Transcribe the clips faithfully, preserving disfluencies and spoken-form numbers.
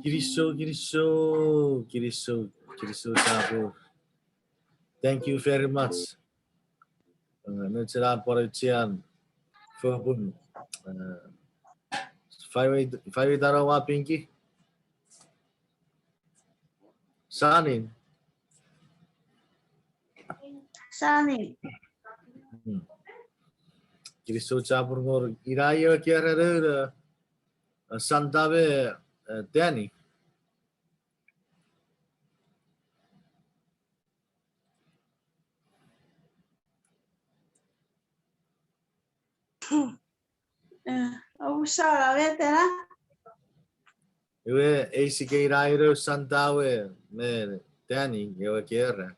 Kinisou, kinisou, kinisou, kinisou chapur. Thank you very much. Uh, nouch ena pwan auchean fopun. Uh, fai we, fai we tano wa Pinky. Sanin. Sanin. Hmm. Kinisou chapur ngonuk. Ina ewe keren, uh, Santa me, uh, Danny. Eh, omusala, met ena? Iwe, eisike ina ino Santa we me Danny, ewe keren.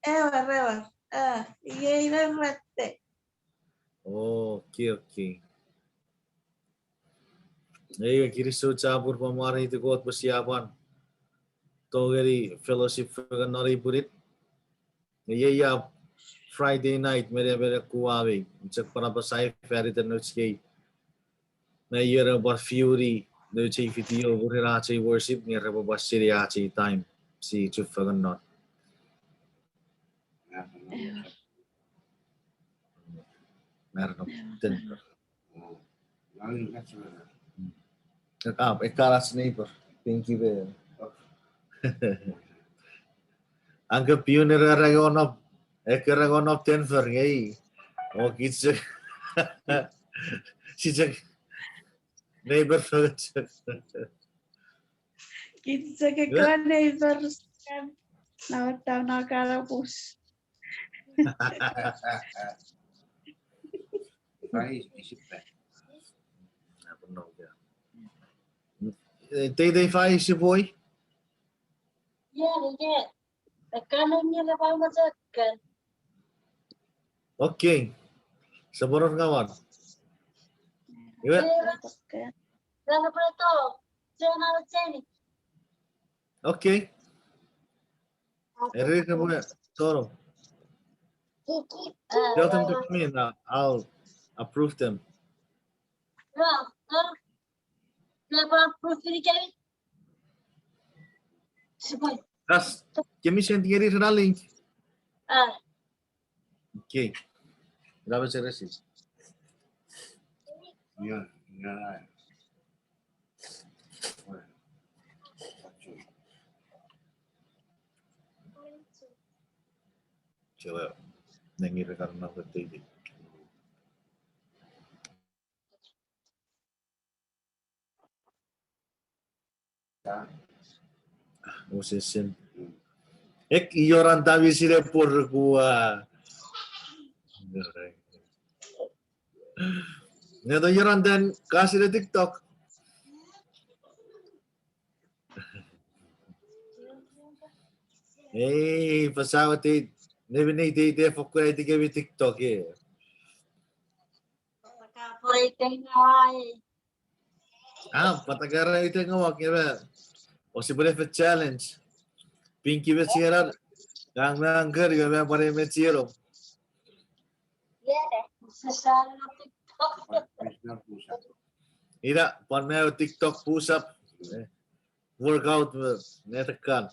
Ewer, ewer. Eh, iei ina rette. Oke, oke. Ei, kinisou chapur pwan mwareiti Kot pwe sia pwan tongeni fellowship fengen non ei pwinin. Iei a Friday night, mene mene kuwami. Chok pwan apasa fan iten nouch kei. Me iei ne pwan fiuni nouch ei video mwirin ach ei worship, nge repwe pwan sinei ach ei time. Si chufengen non. Maren of Denver. Ah, ekkan ach neighbor. Thank you very. Angke piun era rangonop, ekka rangonop Denver ngei. O kich chok. Si chok neighbor fengen chok. Kich chok ekka neighbor. Nawa tau na kanapus. Fai isipwe. Eh, Teitei, Fai isipwe. Ie, ie. Ekka nungi le pamo chok. Okay. Saporor kawan. Iwe. Ie, ie. Okay. Eri repwe toro. Tell them to come in. Uh, I'll approve them. Kas, can you send ngeni ena link? Okay. Ina me seresis. Yeah, yeah. Sele, nengire kan na fetiti. Mosesen. Ek ioran tami sine porukua. Ngeto ioran ten kasine TikTok. Ei, pwe sa wet ei, nemi nei teite fokkun aiti kemi TikTok e. Ka pore itenga ai. Ah, pwata ka ra itenga wak eme. Osi pwene fe challenge. Pinki me chienan. Ngang me angker, eme pwene me chieno. Ina, pwan me TikTok push up. Eh, workout, eh, netekan.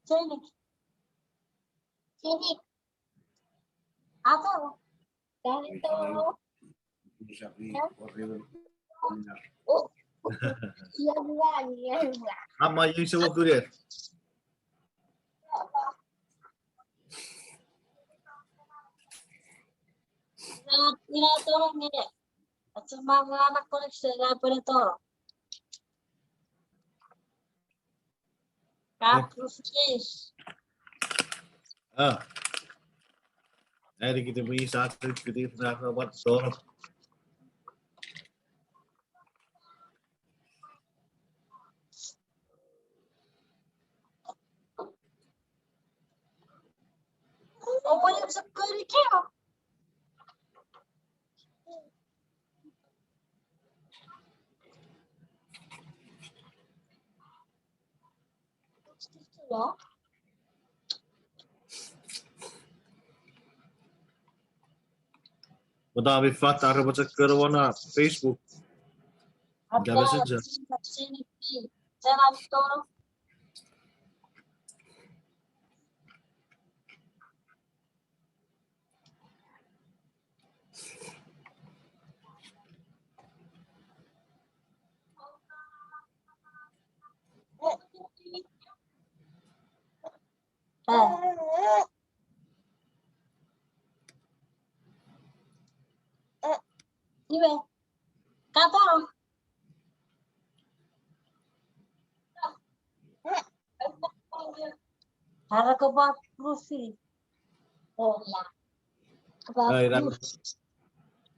Sini. Sini. Ato. Tanito. Ama yuse wakuner. Ina, ina toro nge. Atsuma mwana connection na pwene toro. Ka proof case. Ah. Eri kiti mi sa tu kiti na ka wat toro. Oh, what is a good account? Pwata mi fat are mochen koro won, ah, Facebook. Ika Messenger. Iwe, kato. Ara kopwe proof. Oh, yeah. Kopwe proof.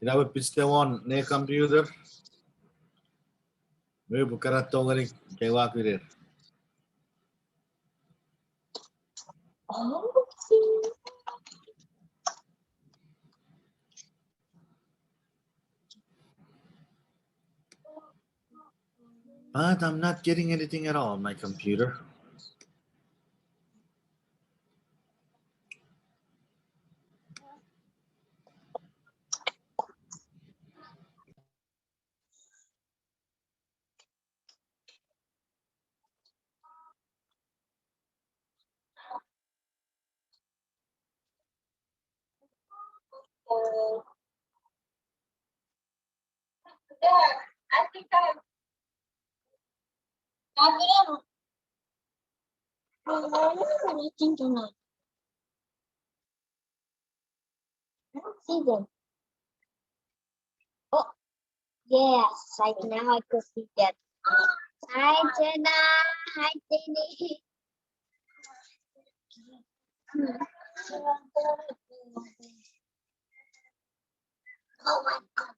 Ina we piste won ne computer. Mi pwe kara tongeni kewa kuner. But I'm not getting anything at all on my computer. Oh, yes, I, now I could see that. Hi, Jenna. Hi, Jenny. Oh my God.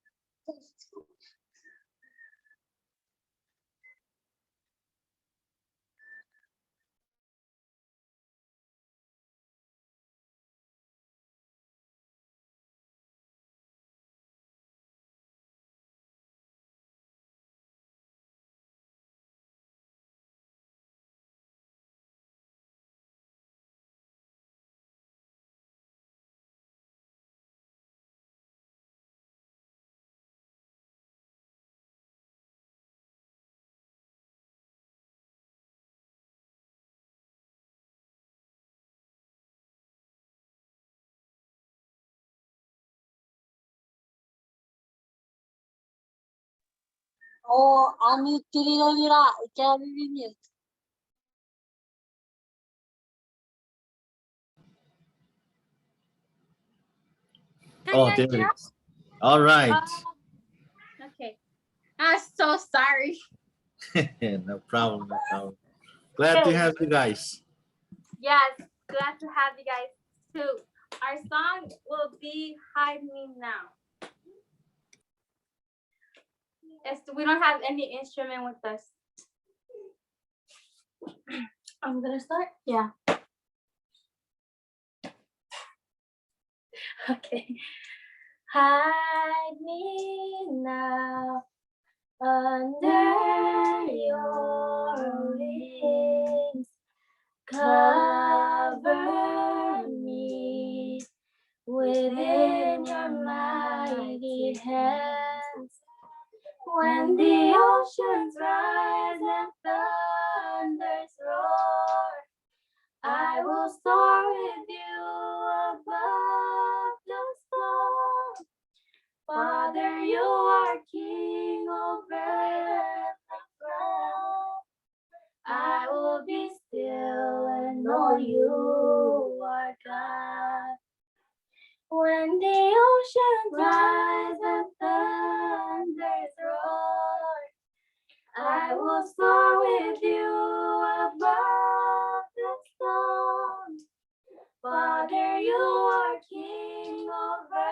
Oh, unmute tiri nonira, ika mi mute. Oh, there it is. All right. Oh, okay. I'm so sorry. No problem, no problem. Glad to have you guys. Yes, glad to have you guys too. Our song will be Hide Me Now. It's, we don't have any instrument with us. I'm gonna start? Yeah. Okay. Hide me now under your wings. Cover me within your mighty hands. When the oceans rise and thunders roar, I will soar with you above the storm. Father, you are king over the flood. I will be still and know you are God. When the ocean rise and thunders roar, I will soar with you above the storm. Father, you are king over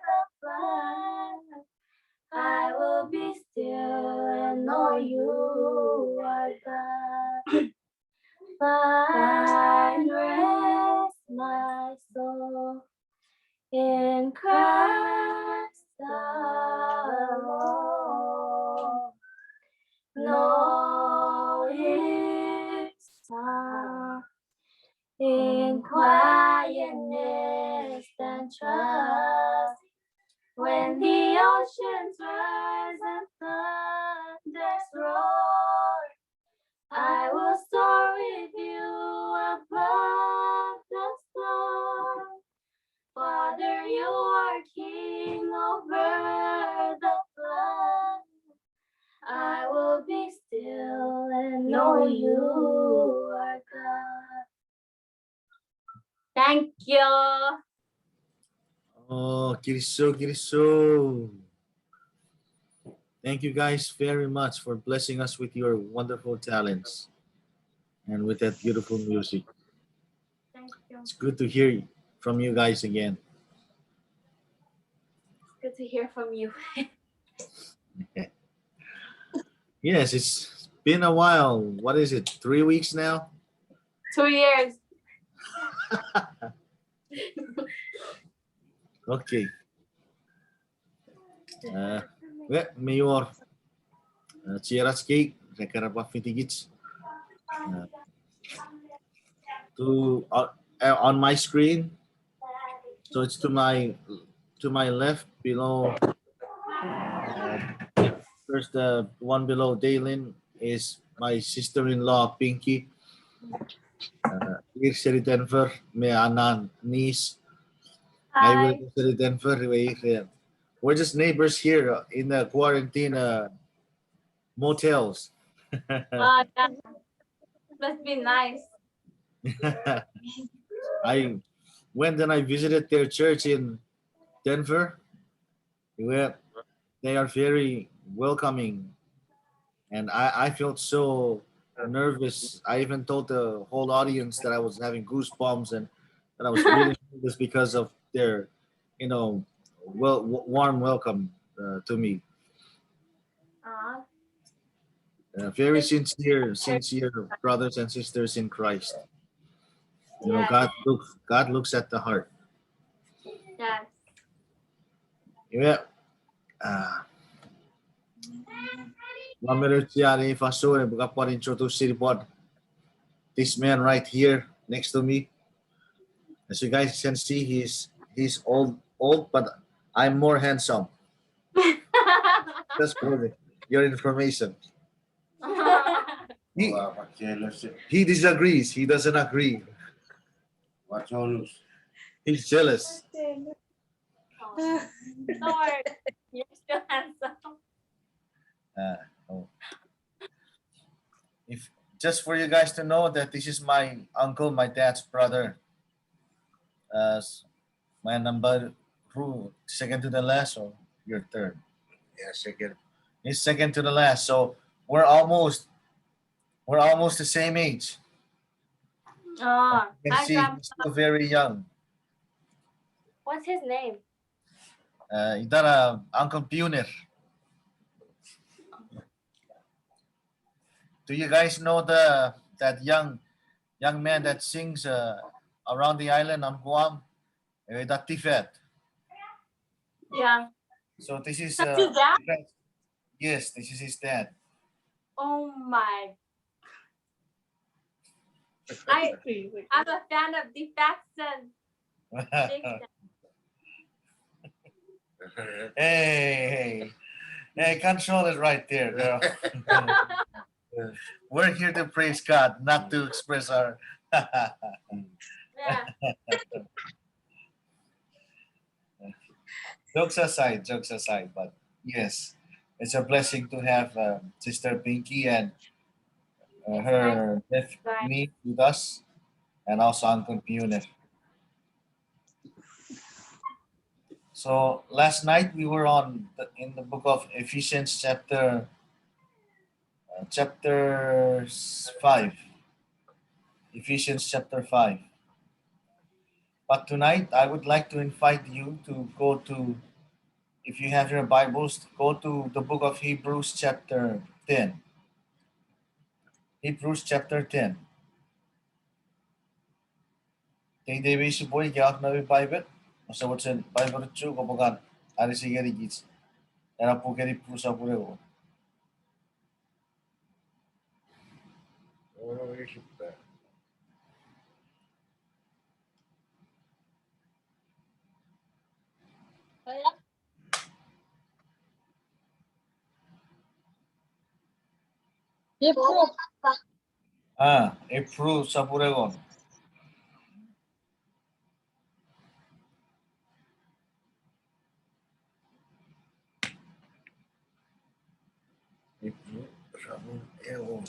the flood. I will be still and know you are God. Find rest, my soul, in Christ alone. Know his love in quietness and trust. When the oceans rise and thunders roar, I will soar with you above the storm. Father, you are king over the flood. I will be still and know you are God. Thank you. Oh, kinisou, kinisou. Thank you guys very much for blessing us with your wonderful talents and with that beautiful music. Thank you. It's good to hear from you guys again. It's good to hear from you. Yes, it's been a while. What is it? Three weeks now? Two years. Okay. Uh, we, mi wor. Uh, chienach kei, re kan pwan fitikich. Uh, to, uh, uh, on my screen, so it's to my, to my left below. Uh, first, uh, one below Dalen is my sister-in-law, Pinky. Uh, ir seni Denver, me anan niece. Hi. Ngang we seni Denver, we, uh, we're just neighbors here, uh, in the quarantine, uh, motels. Ah, that must be nice. I went and I visited their church in Denver. Well, they are very welcoming. And I, I felt so nervous. I even told the whole audience that I was having goosebumps and that I was really nervous because of their, you know, well, w-, warm welcome, uh, to me. Aw. Uh, very sincere, sincere brothers and sisters in Christ. You know, yes. God looks, God looks at the heart. Yes. Yeah. Uh, ua men auchea ne fansoun pwe ua pwan introduce-ini pwan this man right here next to me. As you guys can see, he's, he's old, old, but I'm more handsome. Just for the, your information. He, he disagrees. He doesn't agree. He's jealous. Lord, you're still handsome. Uh, oh. If, just for you guys to know that this is my uncle, my dad's brother. Uh, s-, my number, who, second to the last, or your third? Yeah, second. He's second to the last, so we're almost, we're almost the same age. Oh, you can see he's still very young. What's his name? Uh, ita na Uncle Buner. Do you guys know the, that young, young man that sings, uh, around the island on Guam? Ewe Dad Tifat. Yeah. So this is, uh, Dad? Yes, this is his dad. Oh my. I, I'm a fan of Tifat. Big fan. Hey, hey. Hey, control it right there, girl. We're here to praise God, not to express our. Yeah. Jokes aside, jokes aside, but yes, it's a blessing to have, uh, Sister Pinky and, uh, her nephew with us, and also Uncle Piune. So last night we were on the, in the book of Ephesians chapter, uh, chapter s-, five. Ephesians chapter five. But tonight I would like to invite you to go to, if you have your Bibles, go to the book of Hebrews chapter ten. Hebrews chapter ten. Teitei mi sipwe ika ak nami Bible, osa mochen Bible chu kopwe kan anisi ngenikich. Ena puken Ipru sopun engon. Oh, isipwe. Ipru. Ah, Ipru sopun engon. Ipru sopun engon.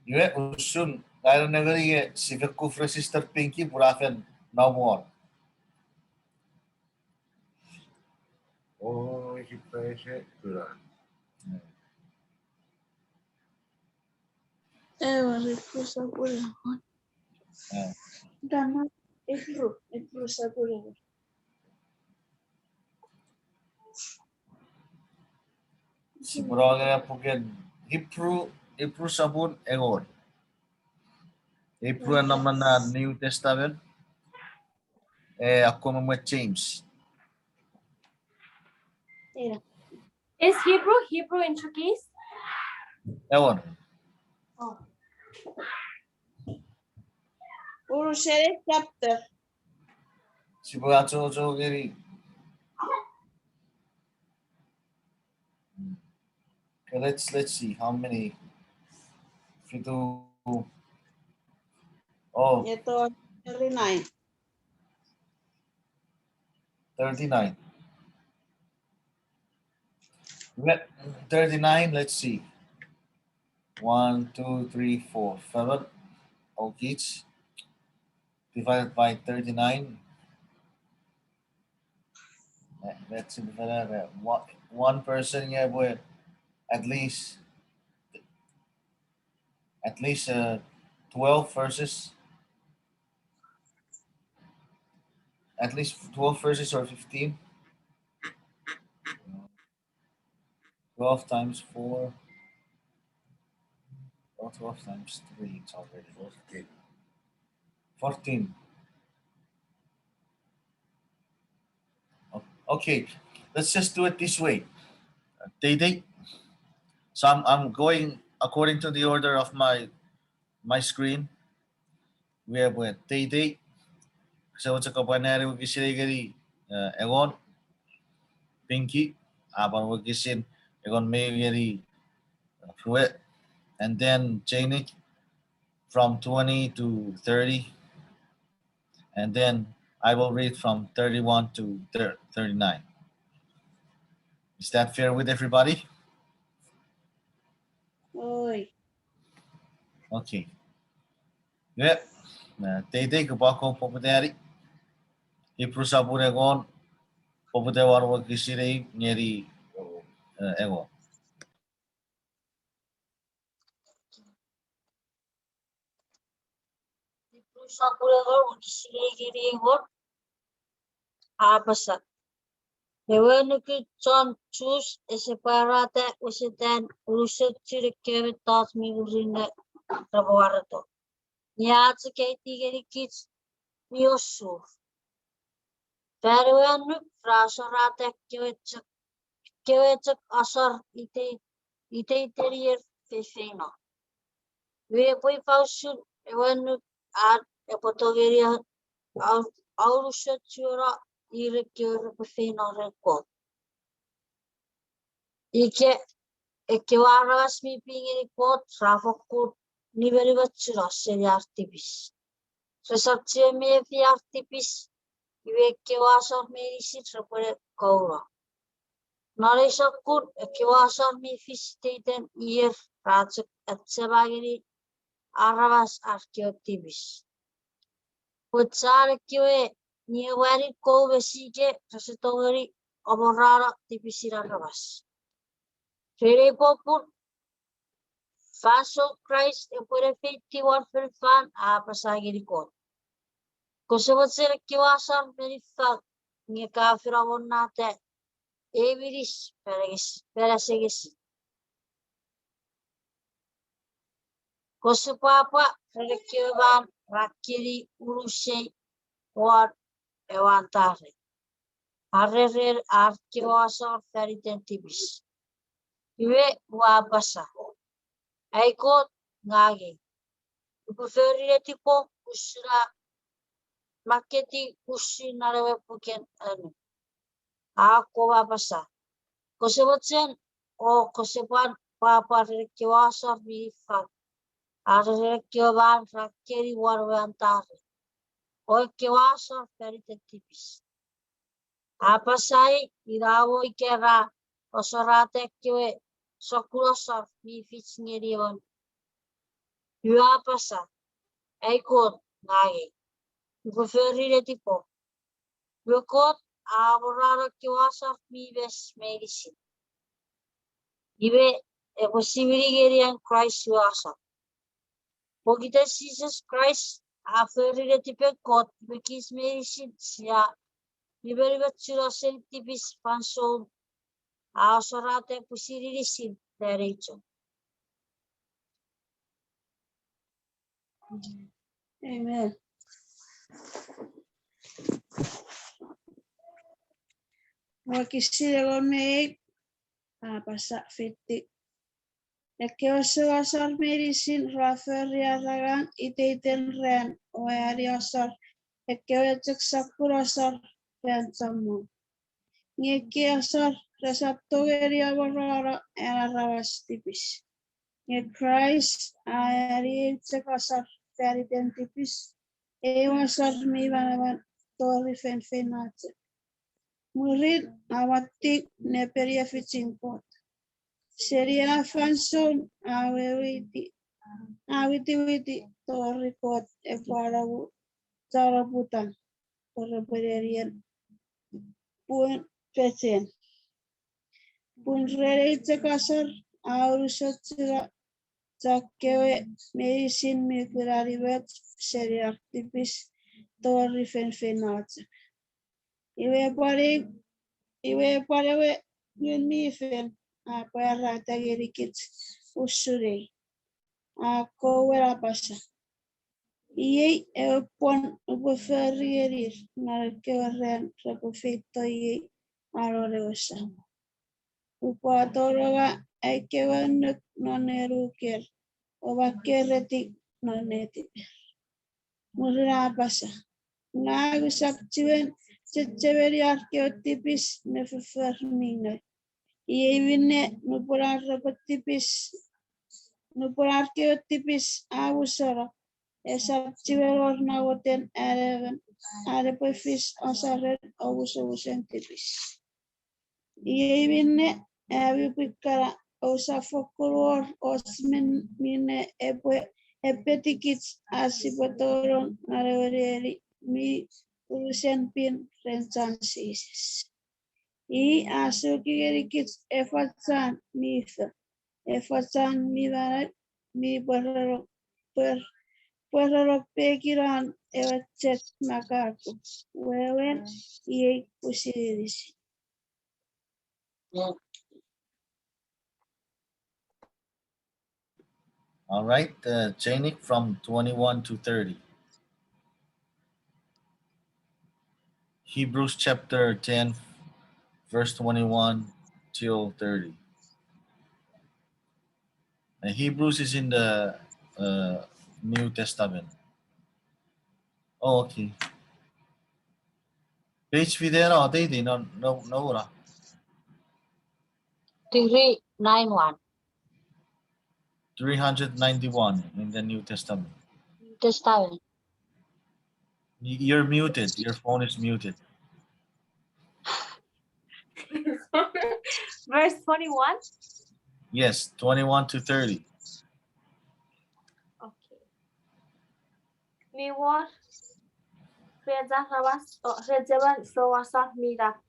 Iwe usun, ngang ua nengeni nge sipwe kuf ren Sister Pinky pun a fen nom won. Oh, isipwe ese kuna. Ewe, Ipru sopun engon. Eh. Tama, Ipru, Ipru sopun engon. Sipwe no ngeni puken Ipru, Ipru sopun engon. Ipru a nom non New Testament. Eh, akkom me James. Is Hebrew Hebrew in Chuukese? Ewer. Oh. Urusen chapter. Sipwe achocho ngeni. Okay, let's, let's see how many. Fitu. Oh. Ieto thirty-nine. Thirty-nine. Let, thirty-nine, let's see. One, two, three, four, seven. Okich. Divided by thirty-nine. Eh, that's in the, uh, one, one person, yeah, but at least, at least, uh, twelve verses. At least twelve verses or fifteen. Twelve times four. Or twelve times three, it's already fourteen. Fourteen. O-, okay, let's just do it this way. Uh, Teitei. So I'm, I'm going according to the order of my, my screen. Iwe pwe Teitei, kose mochen kopwe anneani wokisin ew ngeni, uh, engon. Pinky, a pwan wokisin engon me ew ngeni, uh, rue. And then Janik from twenty to thirty. And then I will read from thirty-one to thir-, thirty-nine. Is that fair with everybody? Oi. Okay. Yep. Uh, Teitei, kopwe akkom poputa ngeni. Ipru sopun engon, poputa won wokisin ew ngeni, uh, engon. Ipru sopun engon, wokisin ew ngeni engon. A apasa, ewe nukun chon Jus ese pwarata wesetan unusen chun ekkewe mettoch mi murinno repwe wareto. Nge a chok aiti ngenikich mi osur. Fan ewe annuk ra asorata ekkewe chok, ekkewe chok asor itei, iteiten ir feinfeino. Iwe epwe ifa usun ewe annuk an epwe tongeni a, a, aunusochuno ir ekkewe repwe feino ren Kot? Ika ekkewe aramas mi pin ngeni Kot ra fokkun nimenimochuno seni ar tipis. Resap chiwen mefi ar tipis, iwe ekkewe asor meinisin repwene kouno. Non ei sokkun, ekkewe asor mi fis iteiten ir ra chok achema ngeni aramas ar kewe tipis. Pwe chan ekkewe niewani kou me sike rese tongeni amorano tipisin aramas. Ren ei popun, fansoun Kraist epwene feitiw won fonufan a apasa ngeni Kot: Kose mochen ekkewe asor mi niffang, nge ka fen amonnata ei minis fan asengesin. Fan asengesin. Kose pwapwa ren ekkewe man ra keni unusei won ewe antare, are ren ar kewe asor fan iten tipis. Iwe ua apasa: Ai Kot, ngang ei. Upwe fori netipom usun a makketiw usun non ewe puken annuk. A akkom apasa: Kose mochen, o kose pwan pwapwa ren ekkewe asor mi niffang, are ren ekkewe man ra keni won ewe antare, o ekkewe asor fan iten tipis. A apasa ei, ina mo ika ra asorata ekkewe sokkun asor mi fich ngeni ewe annuk. Iwe a apasa: Ai Kot, ngang ei. Upwe fori netipom. Iwe Kot a amorano ekkewe asor mi mes meinisin. Iwe epwe siwini ngeni an Kraist we asor. Pokiten Jises Kraist a fori netipen Kot, iwe kich meinisin sia nimenimochuno seni tipis fansoun a asorata pwisin inisin fan ei chok. Amen. Wokisin engon me ew a apasa fiti: Ekkewe souasor meinisin ra fori ar angang iteiten ran, o eani asor ekkewe chok sokkun asor fan chommong. Nge ekkei asor resap tongeni amorano an aramas tipis. Nge Kraist a eani ei chok asor fan iten tipis, ew asor mi manaman tori feinfeino chok. Mwirin a watte ne peniefichin Kot. Seni ena fansoun a wewiti, a witiwiti tori Kot epwe anomu chon oputan pwe repwe nenien pun pechen. Pun ren ei chok asor a unusochuno chok ekkewe meinisin mi kuna nimenimoch seni ar tipis tori feinfeino chok. Iwe pwan, iwe pwan ewe Ngun mi Fel a pwarata ngenikich usun ei, a akkom apasa: Iei ewe pwon upwe fori ngenir non ekkewe ran repwe feito iei, anon ewe Samon. Upwe atononga ai kewe annuk non nenuker, o makketiw non netiper. Mwirin a apasa: Ngang usap chiwen chechemeni ar kewe tipis me foffor mi ngaw. Iei minne nupwen ar repwe tipis, nupwen ar kewe tipis a musano, esap chiwen wor namoten an emon an epwe fis asoren omusomusen tipis. Iei minne, ami pwi kana, ousap fokkun wor och minne epwe epetikich ach sipwe tonong non ewe neni mi unusen pin ren chan Jises. I a suki ngenikich efoch chan mi fo, efoch chan mi manau, mi pwereno, pwer, pwereno pekinon ewe chok makaku. Wewen, iei pwisin inisin. All right, uh, Janik, from twenty-one to thirty. Hebrews chapter ten, verse twenty-one till thirty. And Hebrews is in the, uh, New Testament. Oh, okay. Page fite ena, teiti, no, no, no, ura. Three nine one. Three hundred ninety-one in the New Testament. New Testament. Y-, you're muted. Your phone is muted. Verse twenty-one? Yes, twenty-one to thirty. Okay. Mi wor ren aramas, o, ren emon souasor mi nap,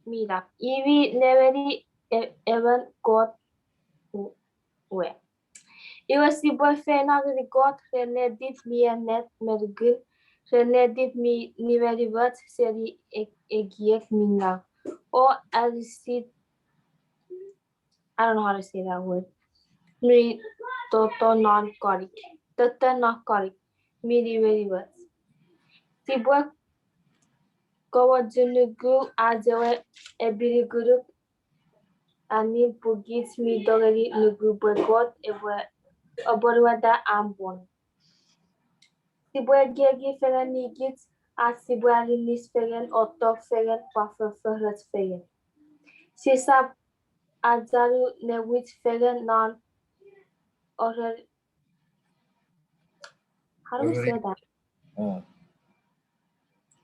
mi nap. I mi nemeni e-, emon Kot we. Iwe sipwe feino ngeni Kot ren netip mi ennet me nukun, ren netip mi nimenimoch seni e-, ekiek mi ngaw. O alisit I don't know how to say that word. Mi toto non konik. Toto non konik. Mi nimenimoch. Sipwe komochun nuku ach ewe epinukunuk, annim pun kich mi tongeni nuku pwe Kot epwe apwonueta an pwon. Sipwe ekieki fengen nikich, ach sipwe aninis fengen, otok fengen, pwan fofforoch fengen. Sisap achanu ne wich fengen non oreri-, how do we say that? Oh.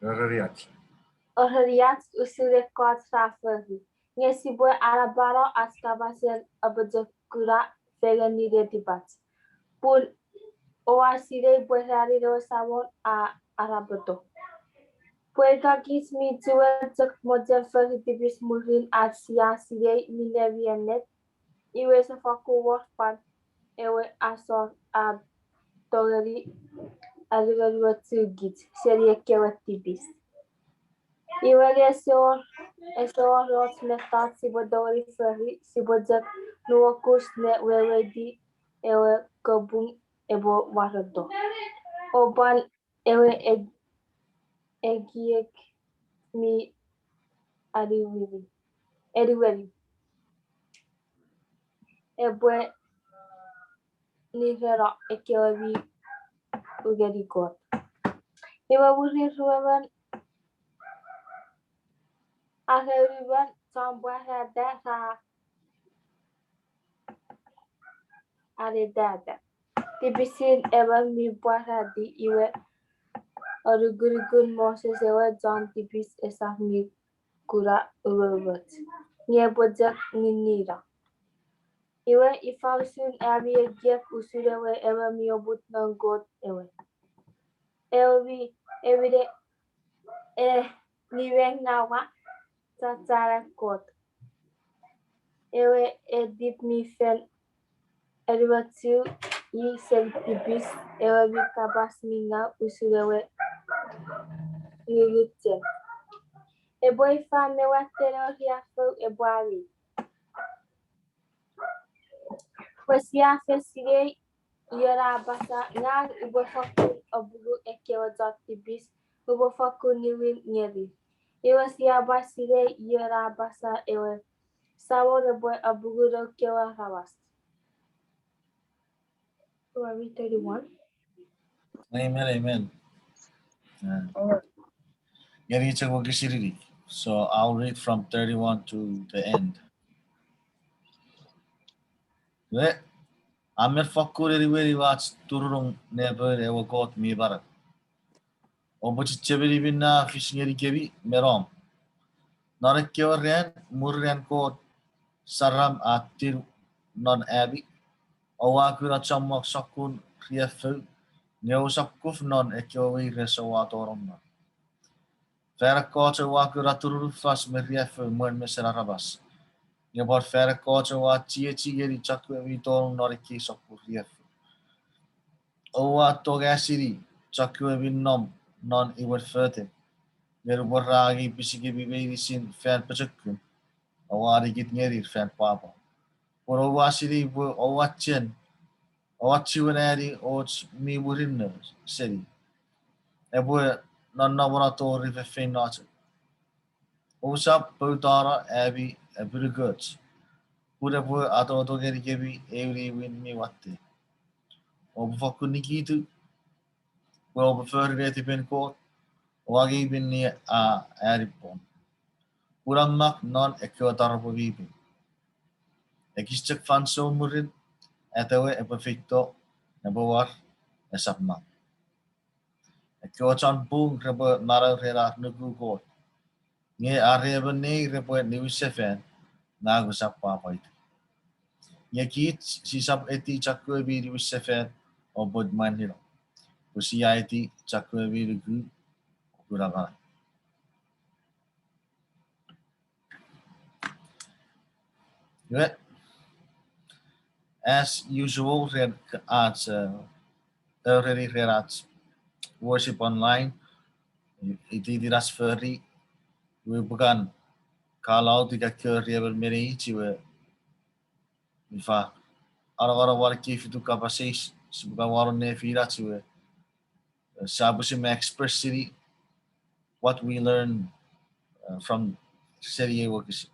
Oreriach. Oreriach usun ekkoch ra fori. Nge sipwe anapano ach kapasen apochokuna fengen ni netipach. Pun oua sinei pwe ranin ewe Samon a arapoto. Pwe ika kich mi chuen chok mochen fori tipis mwirin ach sia sinei minne mi ennet, iwe ese fokkun wor pwan ewe asor a tongeni anuonuochu kich seni ekkewe tipis. Iwe nge ese wor, ese wor och mettoch sipwe tongeni fori, sipwe chok nuokus ne weweiti ewe kapung epwe waroto. O pwan ewe ek-, ekiek mi aniwini, aniweni. Epwe nireno ekkewe mi ungeni Kot. Iwe mwirin ruemon are unumon chon pwarata ra anetata. Tipisin emon mi pwarata iwe anukunukun Moses ewe chon tipis esap mi kuna umoumoch. Nge epwe chok ninnino. Iwe ifa usun ami ekiek usun ewe emon mi oput non Kot ewe? Ewe mi, ewe ne, e, nimengaua, chachana Kot. Ewe etip mi fen aniwachu i seni tipis, ewe mi kapas mi ngaw usun ewe ngunguchen. Epwe ifa me watten ewe riaffou epwe angei? Pwe sia fen sinei ion a apasa, ngang upwe fokkun apungu ekkewe chon tipis, upwe fokkun niwin ngeni. Iwe sia pwan sinei ion a apasa ewe Samon epwe apungu noun kewe aramas. Do I read thirty-one? Amen, amen. Uh, ngeni chok wokisin inik. So I'll read from thirty-one to the end. Iwe, a men fokkun eniweni ach turunong nepon ewe Kot mi manau. Oupwe chechemeni minne a fis ngenikemi me nom. Non ekkewe ran, mwirin an Kot saram a tin non ami, oua kuna chommong sokkun riaffou, nge ousap kuf non ekkewe weires oua tonong non. Fan ekkoch oua kuna turunufas me riaffou mwen mesen aramas. Nge pwan fan ekkoch oua chiechi ngeni chokkewe mi tonong non ekkei sokkun riaffou. Oua tongasini chokkewe mi nom non imwen fotek, nge nupwen ra angei pisekemi meinisin fan pochokun, oua nikit ngenir fan pwapwa. Pun oua sinei pwe oua chen, Oua chiwen ani och mi murinno seni, epwe nonnomono tori feinfeino chok. Ousap poutano ami apinukunuk, pun epwe atoto ngenikemi eu niwin mi watte. Oupwe fokkun nikitu pwe oupwe fori netipen Kot, o angei minne a ani pwon. Pun a mak non ekkewe taropwe mi pin, ekis chok fansoun mwirin atewe epwe feito, epwe war, esap mang. Ekkewe chon pung repwe manau ren ar nuku Kot, nge are emon nei repwe niwinsefan, ngang usap pwapwaiti. Nge kich sisap eti chokkewe mi niwinsefan o pwet mwanino, pwe sia eti chokkewe mi nuku o kuna manau. Iwe, as usual, ren ach, uh, already ren ach worship online, ititin ach fori, iwe pukan call out ika kori emon me neich iwe, ifa, anongonong won ekkei fitu kapas eis, sipwe kan wanong nefinach iwe, uh, sia pwisin express seni what we learn, uh, from seni ei wokisin.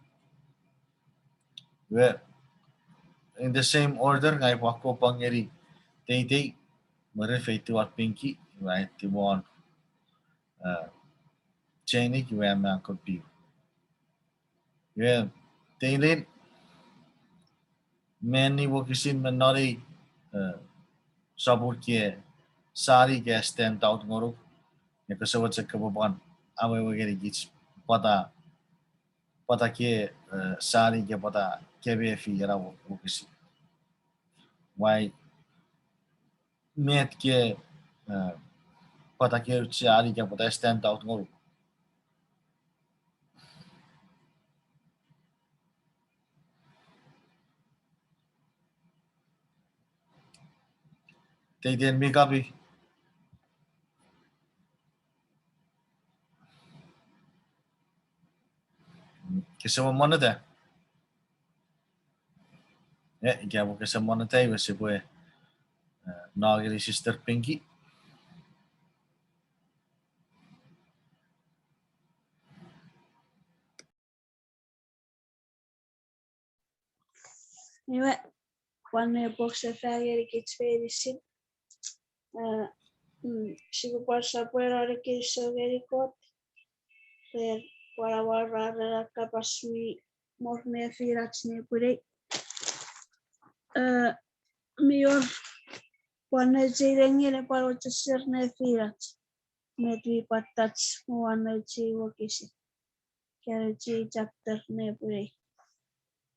Iwe, in the same order, ngang upwe akkom pwan ngeni Teitei, mwirin feitiw won Pinki, iwe aiti won, uh, Jane, iwe a man kon piu. Iwe, Teitei, meni wokisin me non ei, uh, sopun ke sani ika stand out ngonuk, nge kose mochen kopwe pwan awewe ngenikich pwata, pwata ke, uh, sani ika pwata ke mefi ena wo-, wokisin. Why, met ke, uh, pwata ke sani ika pwata stand out ngonuk. Teitei mi kapi. Kese mwo monneta? E, ika pwe kese mwo monneta iwe sipwe, uh, no ngeni Sister Pinki. Iwe, pwan ne pwok sefan ngenikich meinisin. Uh, mm, sipwe pwan sopweno ne kinisou ngeni Kot ren pwan amwarar ena kapas mi wor nefinach nepwinei. Uh, mi wor pwan nouch ei nengin epwe pwan ochosser nefinach met mi pwan touch me won nouch ei wokisin, ika nouch ei chapter nepwinei.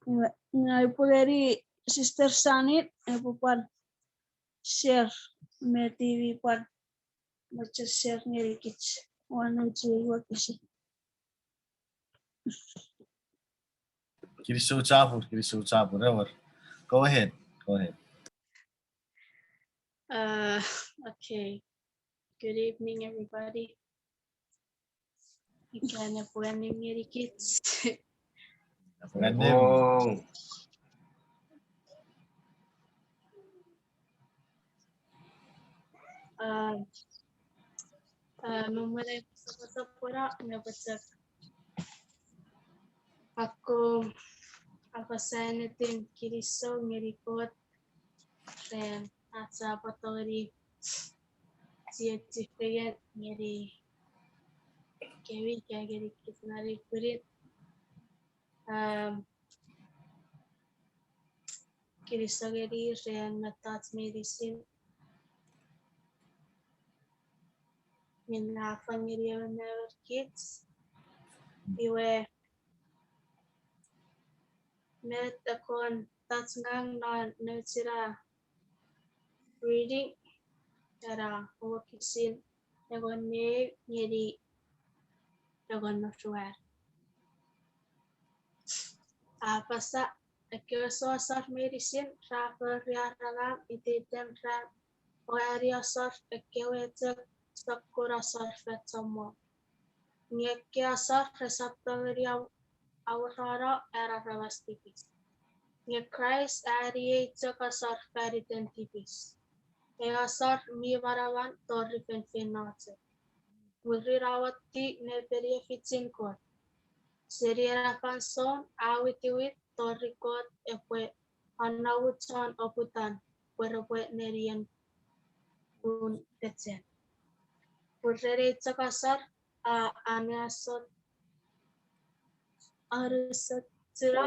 Iwe, ngang upwe ngeni Sister Sanin epwe pwan share met mi pwan mochen share ngenikich won nouch ei wokisin. Kinisou chapur, kinisou chapur, ewer. Go ahead, go ahead. Uh, okay. Good evening, everybody. Ika nepwin annim ngenikich. Nepwin annim. Oh. Uh, uh, me mwen ai sopwosopweno, nge pwe chok akkom apasa ennetin kinisou ngeni Kot ren ach sipwe tongeni chiechi fengen ngeni kemi ika ngeni kich non ei pwinin. Um, kinisou ngeni ren mettoch meinisin minne a fang ngeni emon me emon kich. Iwe, met akkom touch ngang non nouch ena reading, ena wokisin engon me ew ngeni engon me ruanu. A apasa, ekkewe sossot meinisin ra fori ar angang iteiten ran, o ani asor ekkewe chok sokkun asor fan chommong. Nge ekkei asor resap tongeni au-, aurano ar aramas tipis. Nge Kraist a aniei chok asor faniten tipis. Ei asor mi manaman tori feinfeino chok. Mwirin a watti nepeniefichin Kot. Seni ena fansoun a witiwit tori Kot epwe anomu chon oputan pwe repwe nenien pun pechen. Pwe ren ei chok asor a aneasot anusochuna,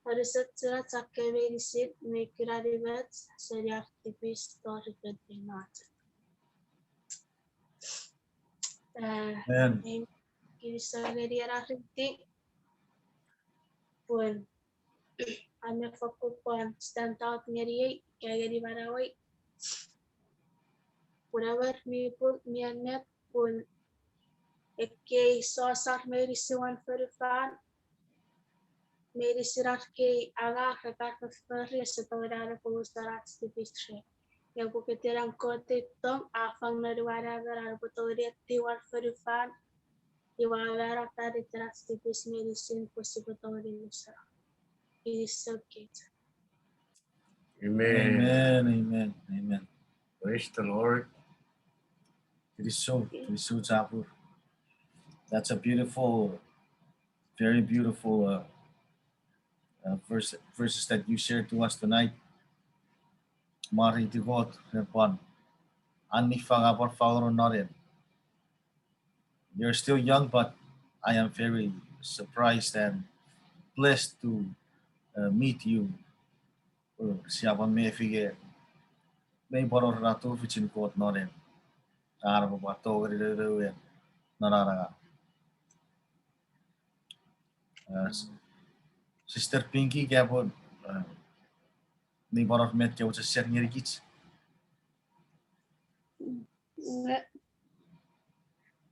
anusochuna chok meinisin mi kuna nimenimoch seni ar tipis tori feinfeino chok. Eh, Amen. Kinisou ngeni ena reading. Pun a mi fokkun pwan stand out ngeniei, ika ngeni manauei. Pun ewer mi pung mi ennet pun ekkei sosor meinisin won fonufan, meinisin ar kei angang, ar kei fofori ese tongeni an epwe usun ach tipis ren. Nge pokiten an Kot ei tong a fang non imwan, an epwe tongeni etiw won fonufan, iwe a mano faniten ach tipis meinisin pwe sipwe tongeni usun. It is so good. Amen. Amen, amen, amen. Praise the Lord. It is so, it is so chapur. That's a beautiful, very beautiful uh, uh, verse, verses that you shared to us tonight. Mwareiti Kot ren pwan an niffang a pwan fangeno non en. You're still young, but I am very surprised and blessed to uh, meet you. Uh, sia pwan mefi ika mei pwan wor ena tufichin Kot non en. An epwe pwan tongeni nounou en non an angang. Uh, Sister Pinky, ika pwe uh, mi pwan wor met kewe chok share ngenikich? Nge,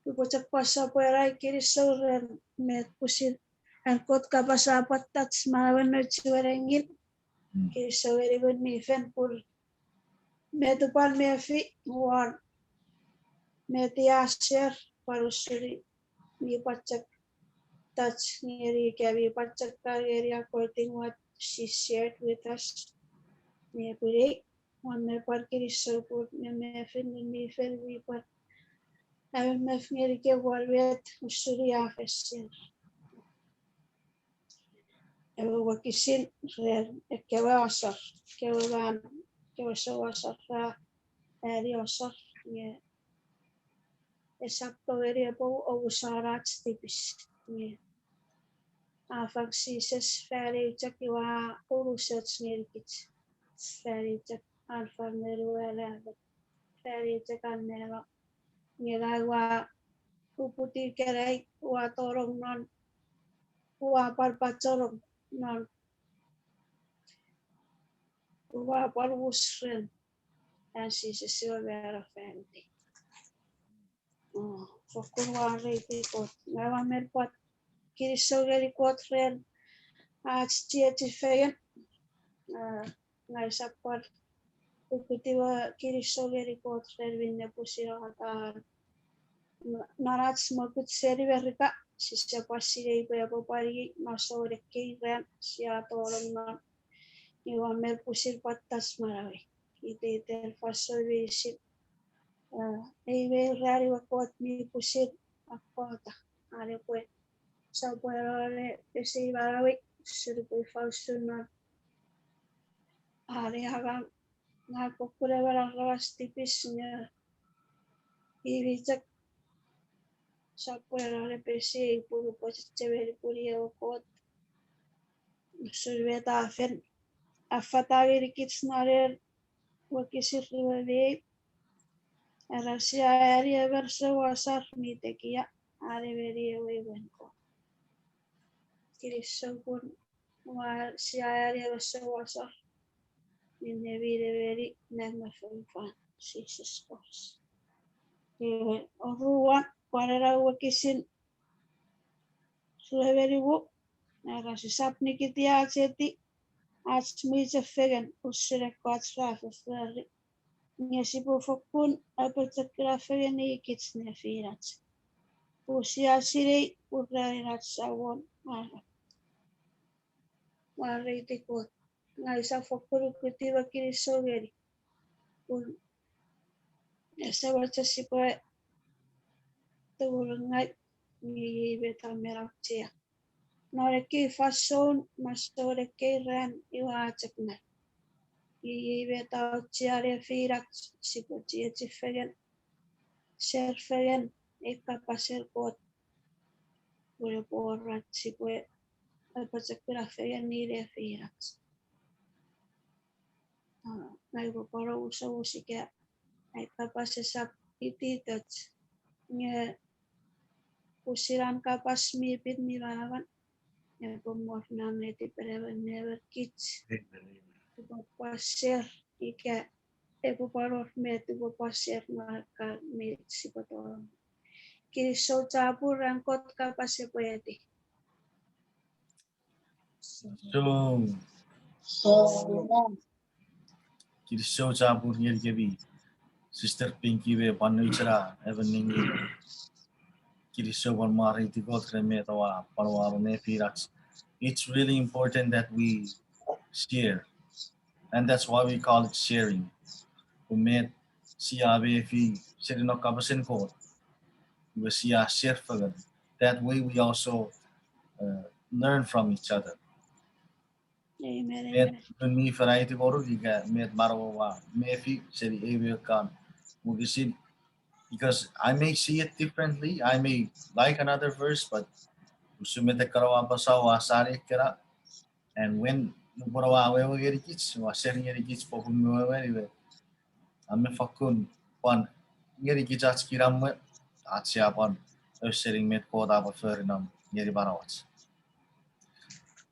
upwe chok pwan sopweno ai kinisou ren met pwisin an Kot kapas a pwan touch manauen nouch we nengin. Mm. Kinisou ngeni Ngun mi Fel pun met upwe pwan mefi won met i a share pwan usun mi pwan chok touch ngeni ika mi pwan chok kan ngeni according what she shared with us. Nge pwinei, won me pwan kinisou pun memefin Ngun mi Fel mi pwan, a memef ngeni ika won met usun i a fen share. Ewe wokisin ren ekkewe asor, kewe man, kewe sou asor ra ani asor, nge esap tongeni epwe omusano ach tipis. Nge a fang Jises fan eu chok iwe a unusoch ngenikich. Fan eu chok an fang noun we anaemon. Fan eu chok an mano. Nge ngang ua uputiw ikenai, ua tonong non, ua pwan pachenong non, ua pwan usun ren an Jises we mano fan itei. Oh, fokkun mwareiti Kot. Ngang ua men pwan kinisou ngeni Kot ren ach chiechi fengen. Ah, ngang usap pwan uputiw ua kinisou ngeni Kot ren minne pwisin a kan non ach mokut seni Merika, sise pwan sinei pwe epwe pwan i masouen ekkei ran sia tonong non. Iwe a men pwisin pwan touch manauei iteiten fansoun meinisin. Ah, ei mei ran iwe Kot mi pwisin akkota an epwe sopweno ne pesei manauei, usun pwe ifa usun non an angang. Ngang fokkun emon aramas tipis nge i mi chok sopweno ne pesei pun upwe chechemeni pun i ewe Kot. Usun met a fen affata ngenikich non ei wokisin ruwe me ew, era sia ani emon souasor mi tekia an emeni ewe imwen Kot. Kinisou pun ua sia ani emon souasor minne mi nemeni nang me fonufan Jises Kraist. Iwe, oruan, pwan ena wokisin ruwe me nimu, era sisap nikiti ach eti, ach mwichefengen usun ekkoch ra fofori. Nge sipwe fokkun apochokuna fengen ngenikich nefinach. Pun sia sinei pun ranin ach Samon a nap. Mwareiti Kot. Ngang usap fokkun ukutiw me kinisou ngeni. Pun ese mochen sipwe tumunu ngang, nge iei met a men auchea. Non ekkei fansoun, masouen ekkei ran, iwe a chok ngang. Iei met a auchea nefinach sipwe chiechi fengen, share fengen ei kapasen Kot. Pun epwe wor ach sipwe apochokuna fengen nefinach. Ah, ngang upwe pwan omusomus ika ai kapas esap ititach, nge pwisin an kapas mi pin mi manaman epwe mor non netipen emon me emon kich. Amen, amen. Epwe pwan share ika epwe pwan wor met epwe pwan share non kan mi sipwe tonong. Kinisou chapur, an Kot kapas epwe eti. So, kinisou chapur ngenikemi, Sister Pinky me pwan nouch na emon nengin. Kinisou pwan mwareiti Kot ren met oua pwan awora nefinach. It's really important that we share. And that's why we call it sharing. Pun met sia mefi seni non kapasen Kot, iwe sia share fengen. That way we also, uh, learn from each other. Amen, met amen. Pun mi fen aiti ngonuk ika met manauom a mefi seni ewe kan wokisin. Because I may see it differently, I may like another verse, but usun met ekkana oua apasa, oua sani ekkena. And when nupwen oua awewe ngenikich, oua share ngenikich popun me wewen, iwe a men fakkun pwan ngenikich ach kinamwe, ach sia pwan ausening met Kot a pwan fori non ngeni manauach.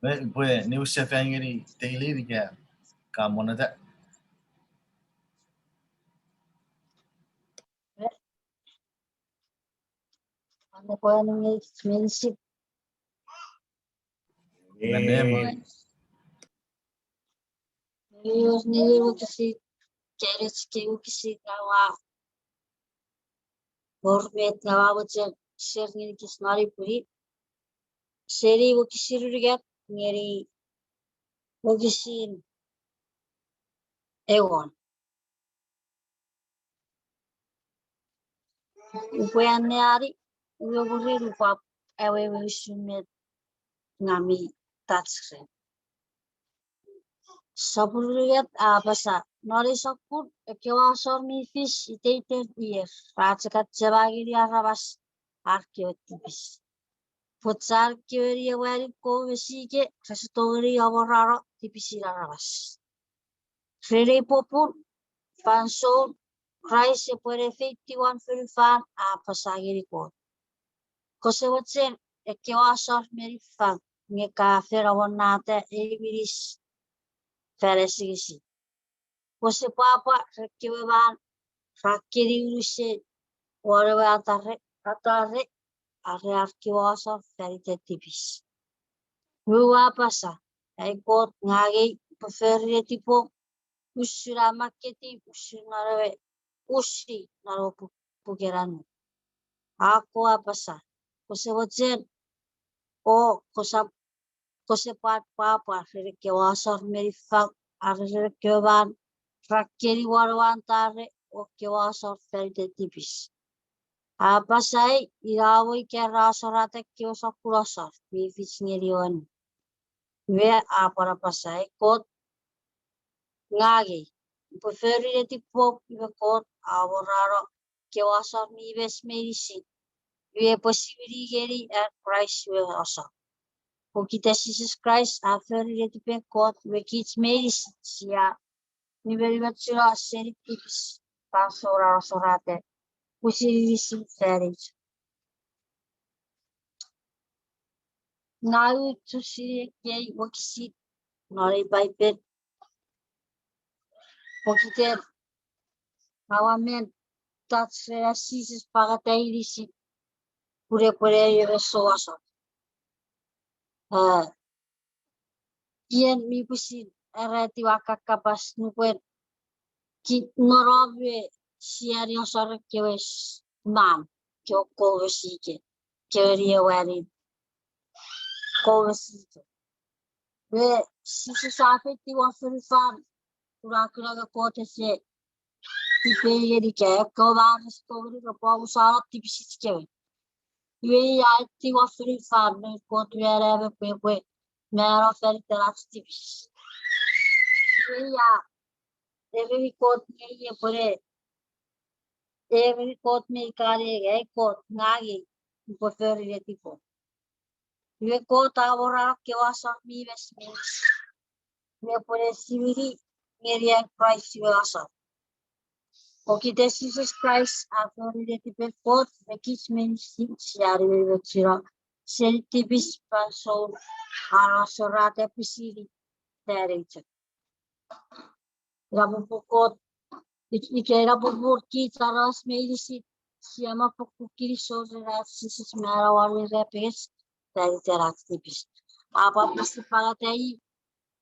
Pwe, pwe niwin sefan ngeni Daily ika ka monneta. Ane pwan ngeni meinisin. Amen. Amen. Nge wokisi, kerech ke wokisi kawa. Wor met nawa mochen share ngenikich non ei pwinin. Seni wokisin unungat ngeni wokisin engon. Upwe anneani, iwe mwirin upwe awewe usun met ngang mi touch ren. Sopun unungat a apasa, non ei sokkun ekkewe asor mi fis iteiten ier ra chok achema ngeni aramas ar kewe tipis. Pwe chan kewe niewani kou me sike rese tongeni amorano tipisin aramas. Ren ei popun, fansoun Kraist epwe ne feitiw won fonufan a apasa ngeni Kot, kose mochen ekkewe asor mi niffang nge ka fen amonnata ei minis fan asengesin. Kose pwapwa ren ekkewe man ra keni unusen won ewe atare, atare, are ar kewe asor fan iten tipis. Ua apasa, ai Kot, ngang ei upwe fori netipom usun a makketiw usun non ewe, usi non ewe pu-, puken annuk. A ko apasa, kose mochen, o kosap, kose pwan pwapwa ren ekkewe asor mi niffang, are ren ekkewe man ra keni won ewe atare o ekkewe asor fan iten tipis. A apasa ei, ina mo ika ra asorata ekkewe sokkun asor mi fich ngeni ewe annuk. Iwe a pwan apasa, ai Kot, ngang ei upwe fori netipom, iwe Kot a amorano ekkewe asor mi mes meinisin, iwe epwe siwini ngeni an Kraist we asor. Pokiten Jises Kraist a fori netipen Kot, iwe kich meinisin sia nimenimochuno seni tipis, fansoun a asorata pwisin inisin fan ich. Ngang ua chusini ekkei wokisin non ei Paipen pokiten aua men touch ren an Jises fangeta inisin pun epwe ne ewe souasor. A, ien mi pwisin era etiwa kakapas nupwen ki nonom we siani asor ekkewe s-, man, kewe kou me sike, kewe niewani kou me sike. Iwe Jises a feitiw won fonufan, pun a kuna nge Kot ese tipei ngeni ika ekkewe mares tongeni repwe omusano tipisich kewe. Iwe i a feitiw won fonufan, noun Kot we a name pwe epwe mano fan iten ach tipis. Iwe i a ereni Kot ngeni epwene, ereni Kot me ikanei, Ei Kot, ngang ei, upwe fori netipom. Iwe Kot a awora ekkewe asor mi mes meinisin, me epwene siwini ngeni an Kraist we asor. Pokiten Jises Kraist a fori netipen Kot, me kich meinisin sia nimenimochuno seni tipis fansoun an asor a tepisini fan eu chok. Ina popun Kot, ik-, ika ina popun kich aramas meinisin, sia mo fokkun kinisou ren ach Jises mano won irapenges fan iten ach tipis. A pwan pisi pangata i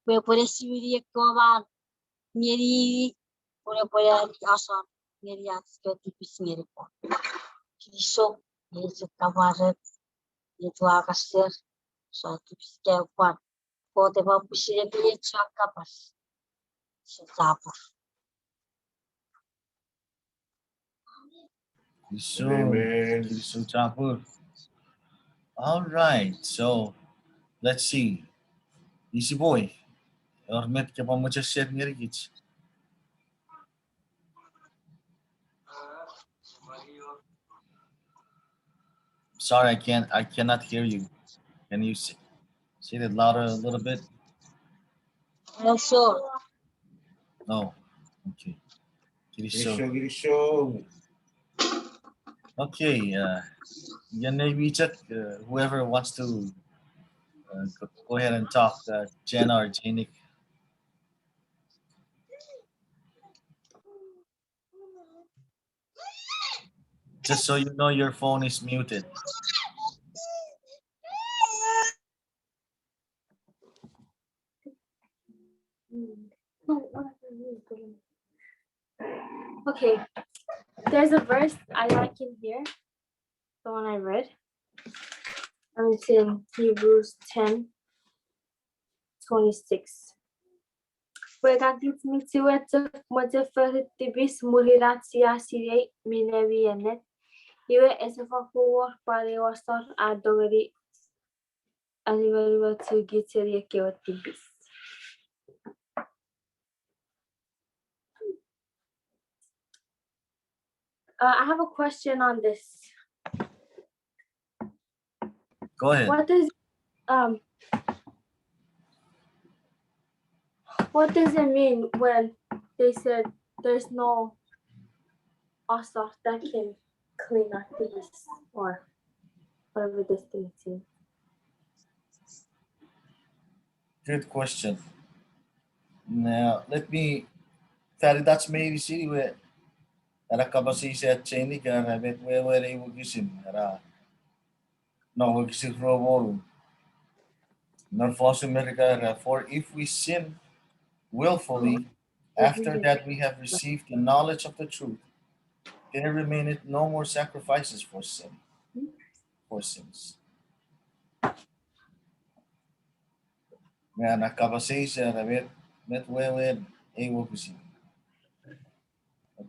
pwe epwene siwini ekkewe man ngeni i, pun epwene ani asor ngeni ach kewe tipis ngeni Kot. Kinisou, ei chok kapasen, ei chok kapasen, so tipis kewe pwan Kot epwe pwisin efeiochu an kapas. Kinisou chapur. Kinisou, Amen. Kinisou chapur. All right, so let's see. Easy boy. Or met ke pwan mochen share ngenikich? Sorry, I can't, I cannot hear you. Can you say, say it louder a little bit? Yes, sir. Oh, okay. Kinisou. Kinisou, kinisou. Okay, uh, yeah, maybe check, uh, whoever wants to, uh, go, go ahead and talk, uh, Jenna or Janik. Just so you know, your phone is muted. Okay, there's a verse I like in here, the one I read. And it's in Hebrews ten twenty-six. Pwe ika kich mi chiwen chok mochen fori tipis mwirin ach sia sinei minne mi ennet, iwe ese fokkun wor pwan ew asor a tongeni animenimochu kich seni ekkewe tipis. Uh, I have a question on this. Go ahead. What does, um, what does it mean when they said there's no asor that can clean our things or whatever this thing is? Good question. Now, let me, fan itach meinisin iwe, ena kapas eis a Janik, ena met wewen ei wokisin, ena, no wokisin rue me wonu. Non fosun Merika, ena, for if we sin willfully, after that we have received the knowledge of the truth, there remaineth no more sacrifices for sin, for sins. Nge ena kapas eis ena met, met wewen ei wokisin.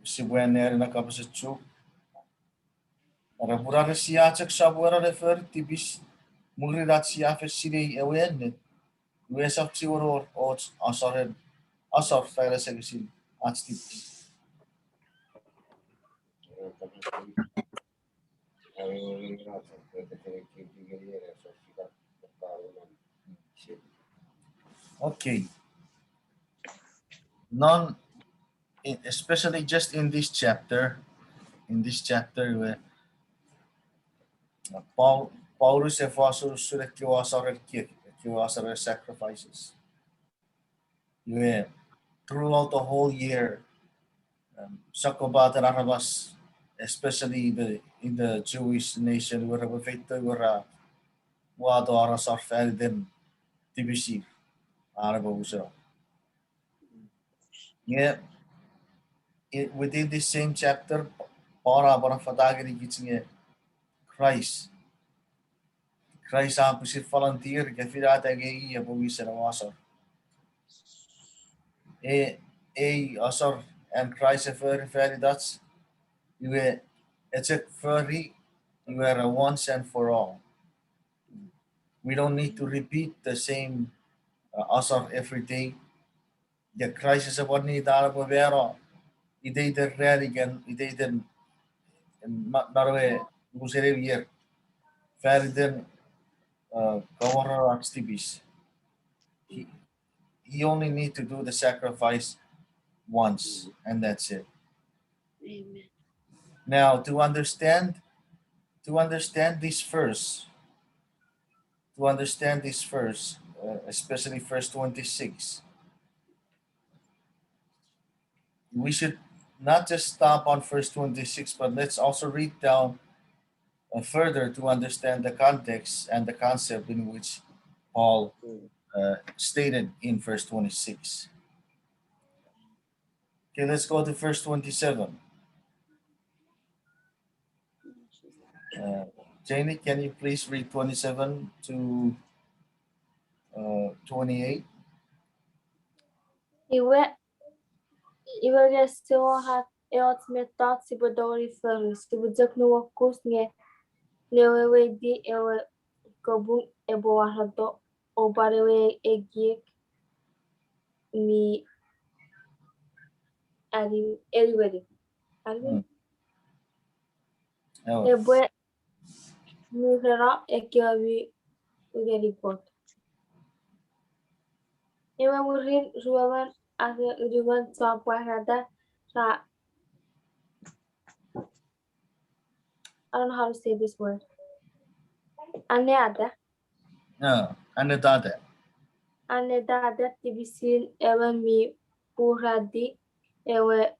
Sipwe anneani ena kapas echu. Ena pun are sia chok sopweno ne fori tipis, mwirin ach sia fen sinei ewe ennet, iwe esap chiwen wor och asoren, asor fan asengesin ach tipis. Okay. Non, e-, especially just in this chapter, in this chapter where, uh, Paul, Paulus e fos usun ekkewe asoren kik, ekkewe asoren sacrifices. Iwe, throughout the whole year, um, sokkopaten aramas, especially the, in the Jewish nation, iwe repwe feito iwe ra wato ar asor fan iten tipisir, ar repwe museno. Nge, i-, within this same chapter, Paul a pwan affata ngenikich nge Christ, Kraist a pwisin volunteer ika finata nge i epwe wisen ewe asor. E, ei asor an Kraist e fori fan itach, iwe, e chok fori, iwe era once and for all. We don't need to repeat the same, uh, asor every day. The crisis of what need to be, iteiten ran ika iteiten, ma-, non ewe, unusen ewe ier. Fan iten, uh, kawor ach tipis. He, he only need to do the sacrifice once, and that's it. Amen. Now, to understand, to understand this verse, to understand this verse, uh, especially verse twenty-six, we should not just stop on verse twenty-six, but let's also read down, uh, further to understand the context and the concept in which Paul, uh, stated in verse twenty-six. Okay, let's go to verse twenty-seven. Uh, Janie, can you please read twenty-seven to, uh, twenty-eight? Iwe, iwe nge sise wor eoch mettoch sipwe tongeni fori, sipwe chok nuokus nge, ne weweiti ewe kapung epwe waroto, o pwan ewe ekiek mi ani-, aniweni. Aniweni. Mm. Ewe. Epwe mureno ekkewe mi ungeni Kot. Ewe mwirin ruemon are unumon chon pwarata ra, I don't know how to say this word. Anneata. Ah, annetata. Annetata tipisin ewe mi purati ewe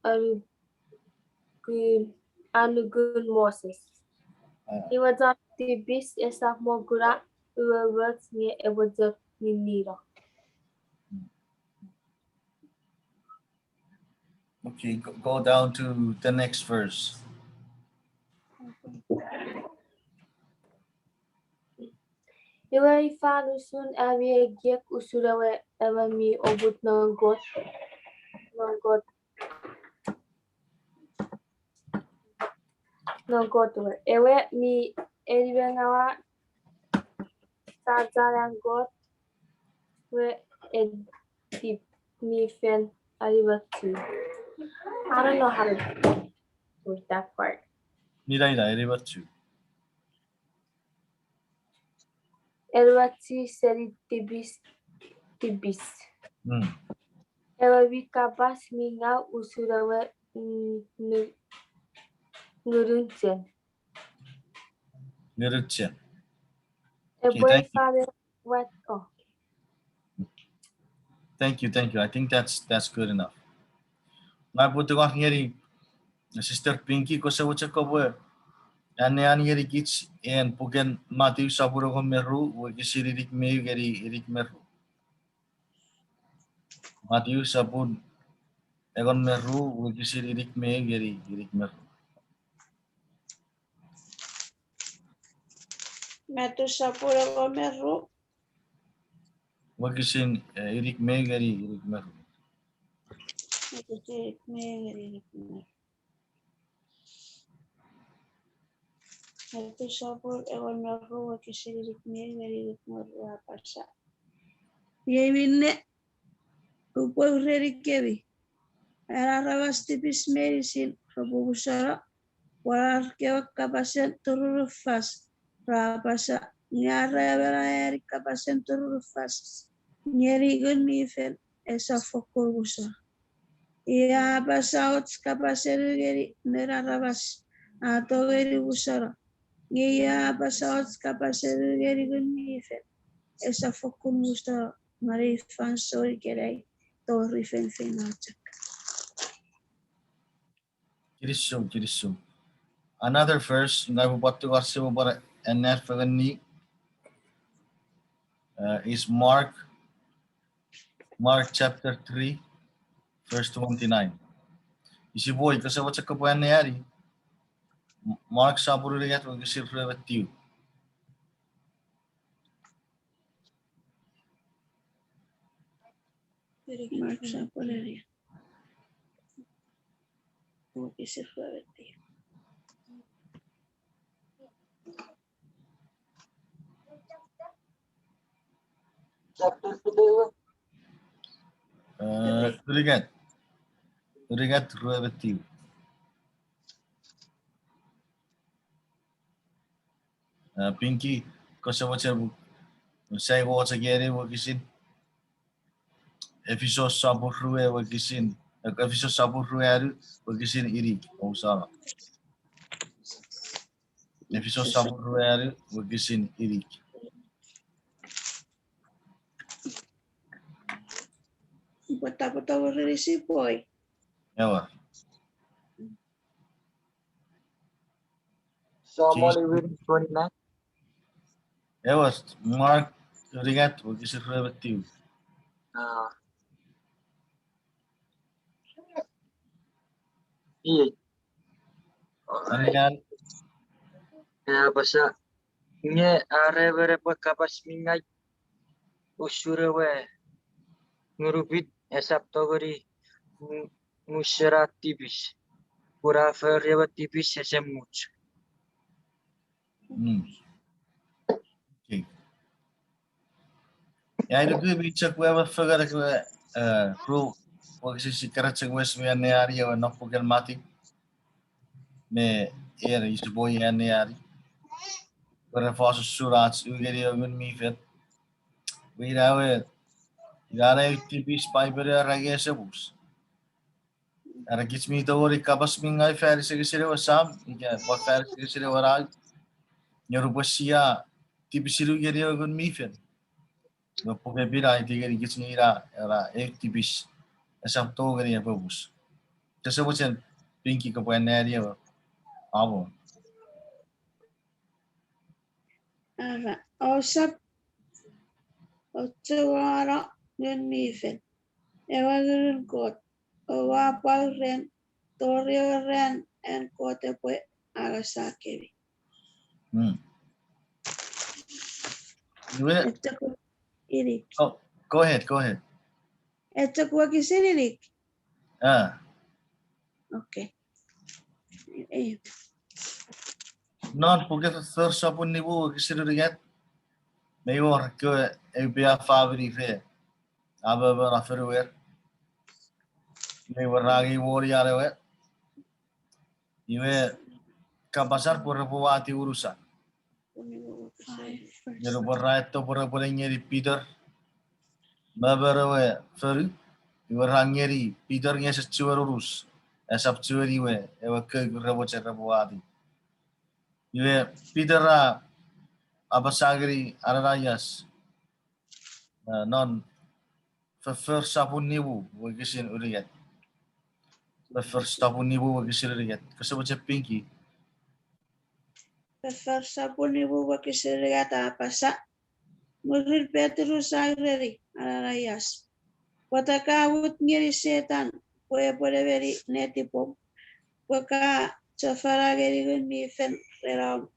annukun, annukun Moses. Ah. Iwe chon tipis esap mo kuna umoumoch nge epwe chok ninnino. Okay, go, go down to the next verse. Iwe ifa usun ami ekiek usun ewe, ewe mi oput non Kot, non Kot, non Kot we. Ewe mi enimengawa, sachan an Kot we, etip mi fen animachu. I don't know how to put that part. Ina, ina, animachu. Eluachi seni tipis, tipis. Mm. Ewe mi kapas mi ngau usun ewe, mm, nu-, ngunun chen. Ngunun chen. Okay, epwe thank you. Fane what, oh. Thank you, thank you. I think that's, that's good enough. Ngang upwe tungor ngeni Sister Pinky, kose mochen kopwe anneani ngenikich en puken Matiu sopun engon me ru, wokisin inik me ew ngeni inik me ru. Matiu sopun engon me ru, wokisin inik me ew ngeni inik me ru. Matiu sopun engon me ru. Wokisin, eh, inik me ew ngeni inik me ru. Wokisin inik me ew ngeni inik me ru. Matiu sopun engon me ru, wokisin inik me ew ngeni inik me ru a apasa: Iei minne upwe urenikemi, an aramas tipis meinisin repwe musano won ar kewe kapasen turunufas ra apasa, nge are emon a eani kapasen turunufas ngeni Ngun mi Fel esap fokkun musano. Ia apasa och kapasen u ngeni noun aramas a tongeni musano. Nge ia apasa och kapasen u ngeni Ngun mi Fel esap fokkun musano non ei fansoun ikenai tori feinfeino chok. Kinisou, kinisou. Another verse, ngang upwe pwan tungor sipwe pwan anneani fengeni, uh, is Mark, Mark chapter three, verse twenty-nine. Isi pwe kose mochen kopwe anneani, Mark sopun unungat, wokisin rue me tiu. Mark sopun ru. Wokisin ruemon. Eh, unungat. Unungat ruemon. Eh, Pinki, kose mochen sai woch again wokisin. Efisos sopun rue wokisin, eh, Efisos sopun ruanu wokisin inik, ousano. Efisos sopun ruanu wokisin inik. Pwata pwata wori sipwe? Ewer. Someone reading twenty-nine? Ewer, Mark, unungat, wokisin ruemon. Ah. Iei. Angan. A apasa, nge are emon epwe kapas mi ngaw usun ewe ngunupit esap tongeni mu-, musena tipis. Pun a fori ewe tipis ese much. Mm. Okay. Ia, ai nuku mi chok wewe fengen ekkewe, eh, ru wokisin si keran chok wes mi anneani ewe non puken Matiu. Me, ena, ise pwe anneani. Pwe re fos usun ach u ngeni ewe Ngun mi Fel. Pwe ina ewe, ina ewe tipis Paipen a era nge ese much. Era kich mi tongeni kapas mi ngaw fan iseikisen ewe Sam, ika pwan fan iseikisen ewe Nau. Nge nupwen sia tipisin u ngeni ewe Ngun mi Fel, me Puk Pin a aiti ngeni kich nge ina, era ew tipis esap tongeni epwe much. Kose mochen Pinki kopwe anneani ewe. Amo. Ara, ousap, ousap ochowono Ngun mi Fel. Ewe Ngunun Kot, oua pwauren, tori ewe ran an Kot epwe angasakemi. Hmm. Iwe? Echok inik. Oh, go ahead, go ahead. Echok wokisin inik. Ah. Okay. Eh. Non puken Foffor sopun nimu wokisin unungat. Mei wor ekkewe eu pia famini re amomo non fonuer. Mei wor ra angei won an ewe. Iwe kapas ar pwe repwe wati unusan. Nge nupwen ra eto pwe repwe ngeni Peter momon ewe fonu, iwe ra ngeni Peter nge ese chiwen unus, esap chiwen iwe ewe kok re mochen repwe wati. Iwe Peter a apasa ngeni Ananias, eh, non Foffor sopun nimu wokisin unungat. Foffor sopun nimu wokisin unungat. Kose mochen Pinki? Foffor sopun nimu wokisin unungat a apasa, mwirin Petrus a ureni Ananias, pwata ka mut ngeni Setan pwe epwe nemeni netipom, pwe ka chofona ngeni Ngun mi Fel ren om,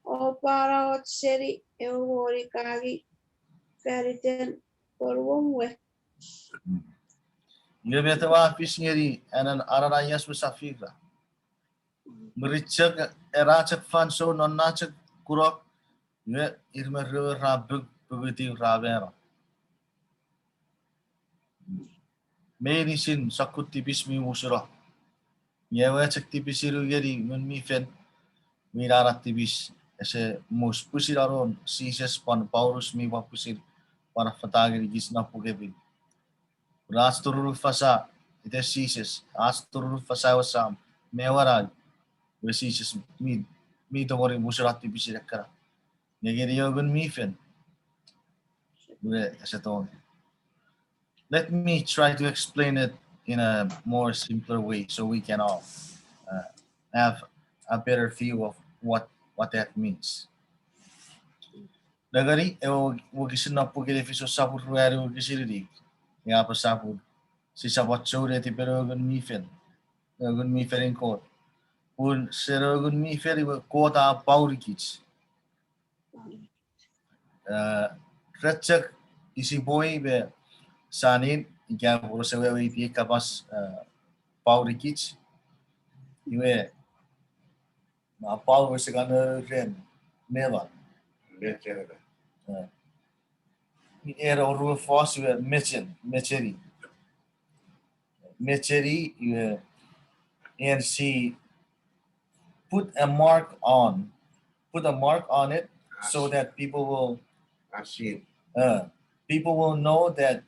o pwan och seni ewe moni ka angei faniten ponuom we. Iwe met ewe a fis ngeni Anan-, Ananias me Safira? Mwirin chok, era chok fansoun non na chok kunok, iwe ir me ruemon ra puk-, pukutiw ra mano. Meinisin sokkun tipis mi musuno. Nge ewe chok tipisin u ngeni Ngun mi Fel, mi nana tipis ese much, pwisin anon Jises pwan Paulus mi pwan pwisin pwan affata ngeni kich non Puk Pin. Pun ach turunufasa iten Jises, ach turunufasa ewe Sam, me ewe Nau, iwe Jises mi, mi tongeni musuno tipisin ekkana. Nge ngeni ewe Ngun mi Fel, iwe ese tongeni. Let me try to explain it in a more simpler way so we can all, uh, have a better view of what, what that means. Nengeni, ewe wokisin non puken Efisos sopun ruanu wokisin inik, nge a apasa pun sisap achou netipen ewe Ngun mi Fel, ewe Ngun mi Felin Kot. Pun seni ewe Ngun mi Fel iwe Kot a apaurikich. Eh, ren chok isipwei me sanin, ika pwe rese weweiti ei kapas, uh, Paul ikich, iwe, ma Paul wese kan ren melan. Mechen. Uh, ena oruen fos iwe mechen, mecheni. Mecheni iwe, and she put a mark on, put a mark on it so that people will, uh, people will know that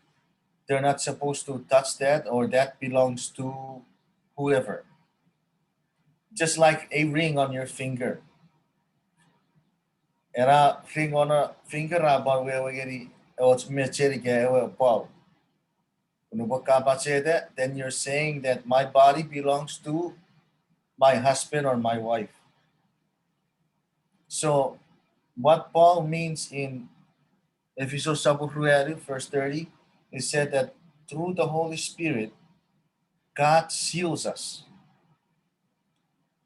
they're not supposed to touch that or that belongs to whoever. Just like a ring on your finger. Ena ring on a finger a pwan wewe ngeni och mecheni ika ewe Paul. Nupwen ka pacheta, then you're saying that my body belongs to my husband or my wife. So, what Paul means in Ephesus sopun ruanu, verse thirty, he said that through the Holy Spirit, God seals us.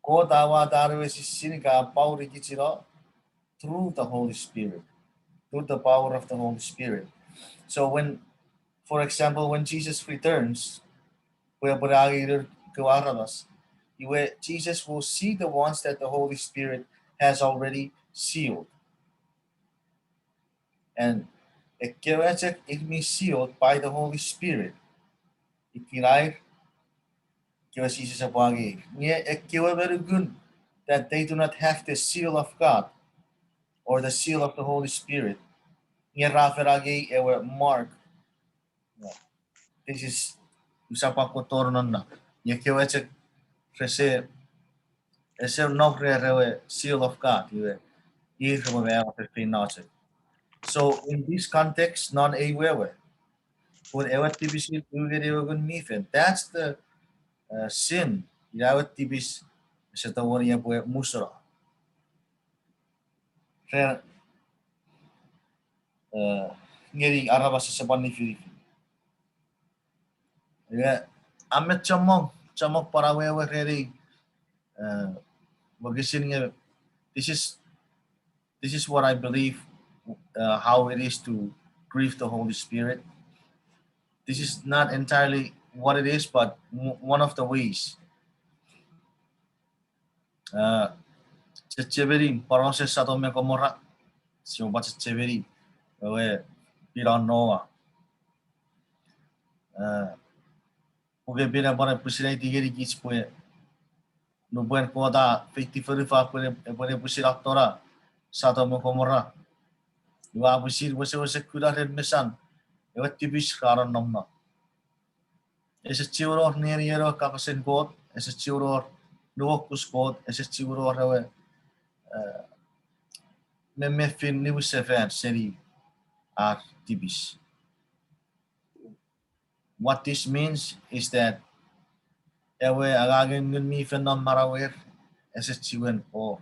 Kot a wata an we sisin ika a paurikichino through the Holy Spirit, through the power of the Holy Spirit. So when, for example, when Jesus returns, pwe epwe angei noun kewe aramas, iwe Jesus will see the ones that the Holy Spirit has already sealed. And ekkewe chok ir mi sealed by the Holy Spirit, ikinair kewe Jises epwe angei. Nge ekkewe me nukun that they do not have the seal of God or the seal of the Holy Spirit, nge ra fen angei ewe mark. This is, usap akkotor nonno. Nge ekkewe chok rese, ese nom rer ewe seal of God, iwe, ir repwe mano fefeino chok. So in this context, non ei wewe, pun ewe tipis mi u ngeni ewe Ngun mi Fel, that's the, uh, sin. Ina ewe tipis ese tongeni epwe musuno ren, uh, ngeni aramas ese pwan nifinifin. Iwe, a men chommong, chommong pwan awewe ren ei, uh, wokisin nge, this is, this is what I believe, uh, how it is to grieve the Holy Spirit. This is not entirely what it is, but w-, one of the ways. Uh, chechemeni porausen Sodom me Gomorrah, sipwe pwan chechemeni ewe pinon Noah. Uh, Puken Pin a pwan pwisin aiti ngenikich pwe nupwen Kot a feiti fonufan pwe epwe ne pwisin atona Sodom me Gomorrah, iwe a pwisin wesewesen kuna ren mesan ewe tipis ra nonnom. Ese chiwen wor nenieno kapasen Kot, ese chiwen wor nuokus Kot, ese chiwen wor ewe, uh, memefin niwinsefan seni ar tipis. What this means is that ewe angangen Ngun mi Fel non manauer ese chiwen wor.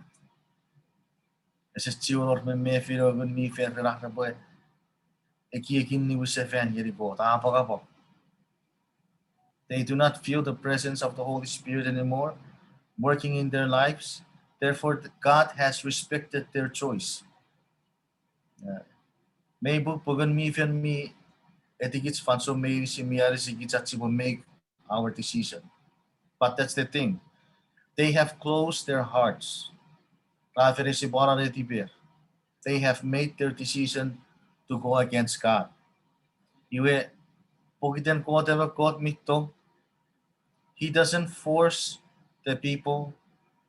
Ese chiwen wor memefin ewe Ngun mi Fel ren ar repwe ekiekin niwinsefan ngeni Kot, apwangapwang. They do not feel the presence of the Holy Spirit anymore working in their lives. Therefore, th-, God has respected their choice. Uh, mei puk pwe Ngun mi Fel mi etikich fansoun meinisin, mi anisikich ach sipwe make our decision. But that's the thing. They have closed their hearts. Ra fen ese pwan netiper. They have made their decision to go against God. Iwe, pokiten Kot ewe Kot mi tong, He doesn't force the people.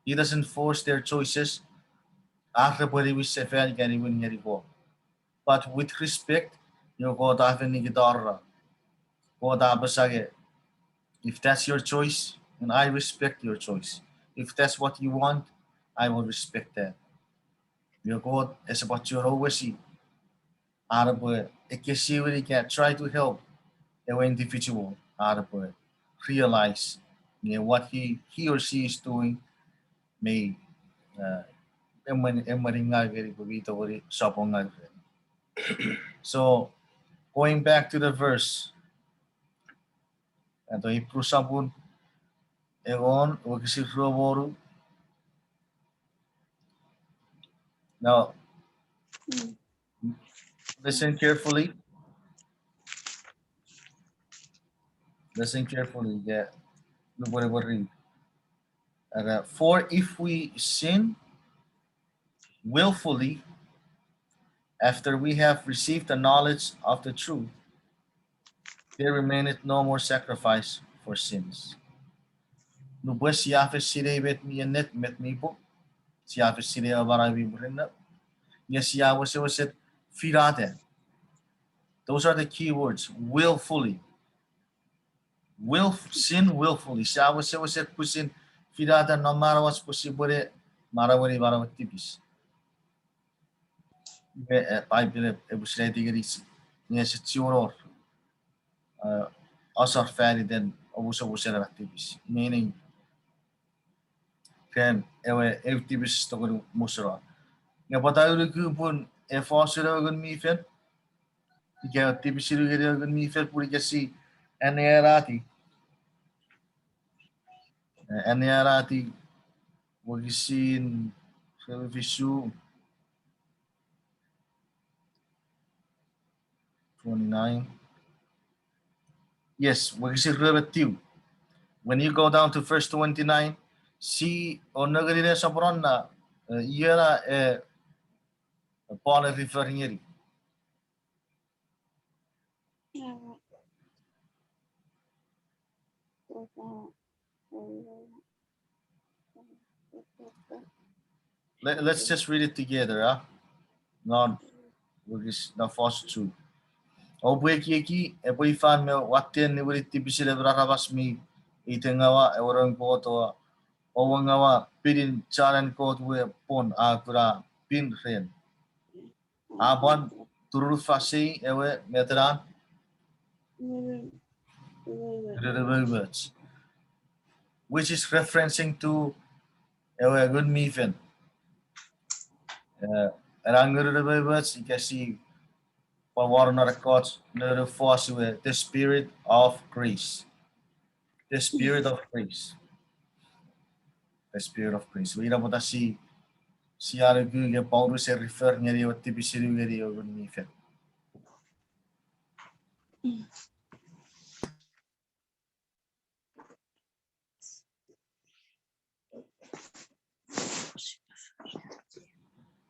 He doesn't force their choices. Ar repwe niwinsefan ika niwin ngeni Kot. But with respect, iwe Kot a fen nikitano. Kot a apasa nge, if that's your choice, and I respect your choice. If that's what you want, I will respect that. Iwe Kot ese pwan chiwen owesi ar epwe ekkesiwini ika try to help ewe individual ar epwe realize nge what he, he or she is doing mei, uh, emwen, emweningau ngeni pwe mi tongeni sopwongau ren. So, going back to the verse, eto Ipru sopun engon, wokisin rue me wonu. Now, listen carefully. Listen carefully, yeah. Look what we read. And, uh, for if we sin willfully after we have received the knowledge of the truth, there remaineth no more sacrifice for sins. Nupwen sia fen sinei met mi ennet, met mi pung, sia fen sinei ewe manau mi murinno, nge sia wesewesen finata. Those are the key words, willfully. Will, sin willfully. Sia wesewesen pwisin finata non manauach pwe sipwene manaueni manauen tipis. Nge, eh, Paipen e, epwe sineti ngeni si, nge ese chiwen wor, eh, asor fan iten omusomusen ena tipis. Meaning, ren ewe eu tipis tongeni musuno. Nge pwata unukun pun e fosun ewe Ngun mi Fel, ika tipisinu ngeni ewe Ngun mi Fel pun ika si anneanati. Eh, anneanati wokisin rue me fisu, twenty-nine. Yes, wokisin rue me tiu. When you go down to verse twenty-nine, si onongeni ne soponon na, eh, iena, eh, Paul e refer ngeni. Let, let's just read it together, ah? Non, wikis, non verse two. Oupwe ekieki, epwe ifan me watten niwinin tipisin emon aramas mi itengawa ewe noun Kot, o, owangawa pinin chanen Kot we pwon a kuna pin ren. A pwan turunufasei ewe metenan. Ngununumoumoch. Which is referencing to ewe Ngun mi Fel. Eh, ena Ngununumoumoch, ika si pwan wor non ekkoch nounou fos we, the Spirit of grace. The Spirit of grace. The Spirit of grace. Iwe ina pwata si, sia nuku nge Paulus e refer ngeni ewe tipisinu ngeni ewe Ngun mi Fel.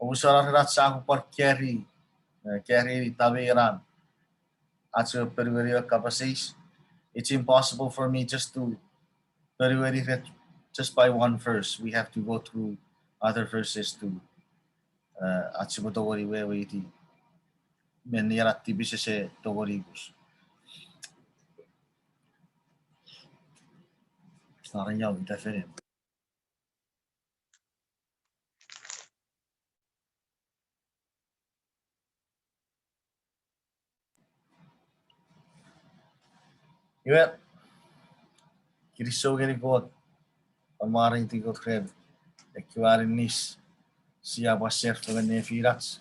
Omusano ren ach sa pwan carry, eh, carry eni tamei ena ach sipwe ponueni ewe kapas eis. It's impossible for me just to ponueni ren just by one verse. We have to go through other verses to, eh, ach sipwe tongeni weweiti menni ena tipis ese tongeni pus. Sorry, ita fene. Iwe, kinisou ngeni Kot, pwan mwareiti Kot ren ekkewe aninis sia pwan share fengen nefinach.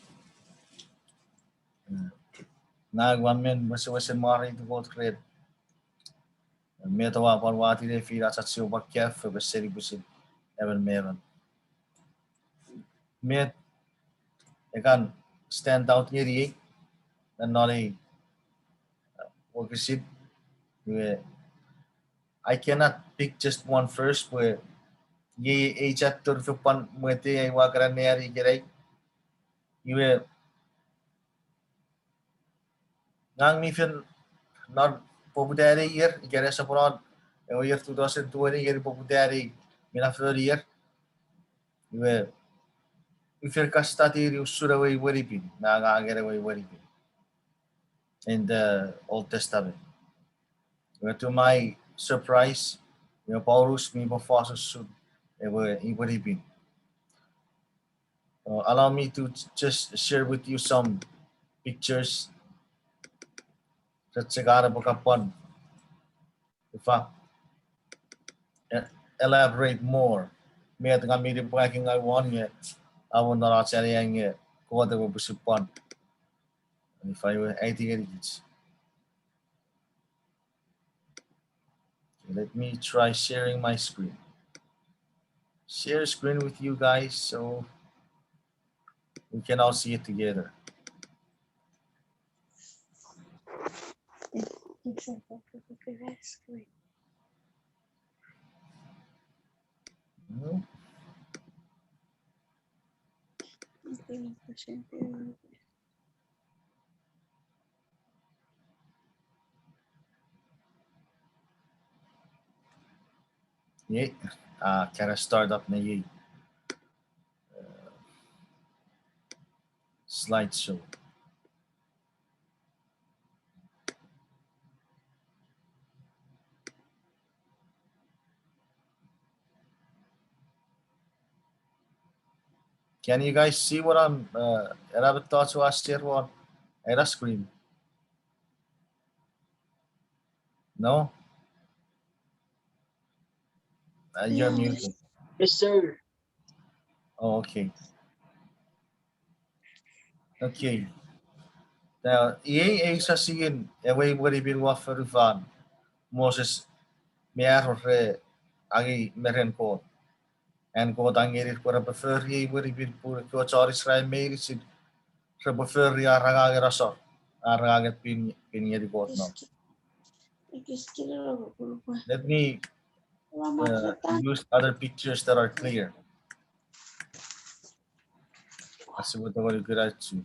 Ngang ua men wesewesen mwareiti Kot ren met oua pwan wati nefinach ach sipwe pwan kaeo fengen seni pwisin emon me emon. Met e kan stand out ngeniei non ei, uh, wokisin, iwe, I cannot pick just one verse pwe iei ei chapter fen pwan mwetei ai ua kan anneani ikenai. Iwe, ngang mi fen non poputan ei ier, ika ne soponon ewe ier two thousand twenty ngeni poputan ei minafon ier. Iwe, mi fen kan study-ni usun ewe imwenipin, me angangen ewe imwenipin in the Old Testament. Iwe, to my surprise, iwe Paulus mi pwan fos usun ewe imwenipin. Uh, allow me to just share with you some pictures. Ren chok an epwe kan pwan, ifa, e-, elaborate more. Met ngang mi ni pwaki ngang won nge, a won non ach anean nge Kot epwe pwisin pwan ifa, iwe aiti ngenikich. Okay, let me try sharing my screen. Share screen with you guys so we can all see it together. Kira screen. Hmm. Iten question there. Iei, ah, can I start up ne iei? Uh, slideshow. Can you guys see what I'm, uh, ena mettoch ua share won ena screen? No? Uh, you're muted. Yes, sir. Oh, okay. Okay. Now, iei ei sasingin ewe imwenipin won fonufan Moses me Aaron re angei me ren Kot. An Kot a ngenir pwe repwe fori ei imwenipin pun ekkewe chon Israel meinisin repwe fori ar angangen asor, ar angangen pin, pin ngeni Kot no. Let me, uh, use other pictures that are clear. Asi pwe tongeni kuna chu.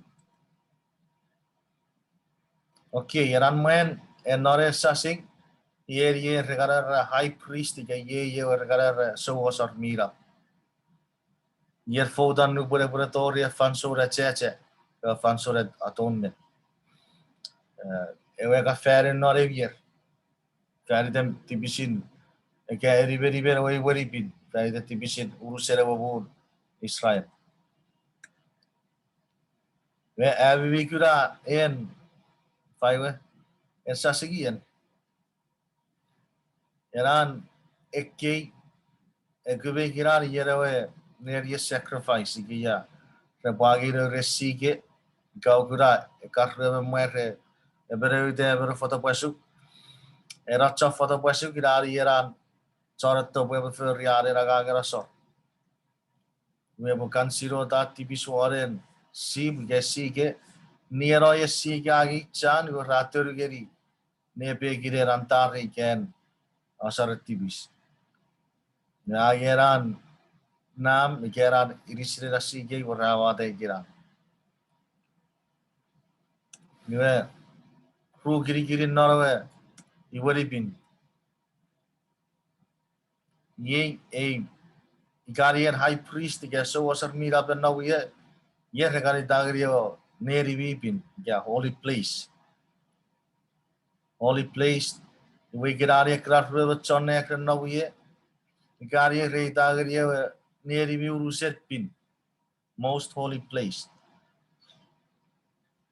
Okay, ena mwan, e non ei sasing, iei, iei re kan era high priest, ika iei, iei re kan era souasor mi nap. Iei foutan nupwen epwe tori ei fansoun achache, ei fansoun atonement. Eh, ewe ka fan non ew ier. Fan iten tipisin, ika eni me nimen ewe imwenipin, fan iten tipisin unusen ewe muun Israel. Me ami mi kuna en, ifa we, en sasingien. Ena ekkei, ekkewe mi kuna iei ewe nenien sacrifice, ika ia, repwe angei nour sike, ika ua kuna, ekkan ruemon mwan re, emon a uta emon fotopwasuk, ena chon fotopwasuk, ina iei ena chon etto pwe epwe fori an angangen asor. Iwe epwe kan sinota tipis won ei sip ika sike, nieno ei sike a angei chan, iwe ra tonu ngeni nepekinen an tari ika an asor tipis. Nge a angei ena nam ika ena inisinen sike iwe ra wata ikenan. Iwe, ru kinikinin non ewe imwenipin. Iei, ei, ikanien high priest ika souasor mi nap non ewe ier, iei re kan ita ngeni ewe neni mi pin, ika holy place. Holy place, iwe ikenai ekkena ruemon chon nang ren non ewe ier, ikanien re ita ngeni ewe neni mi unusen pin, most holy place.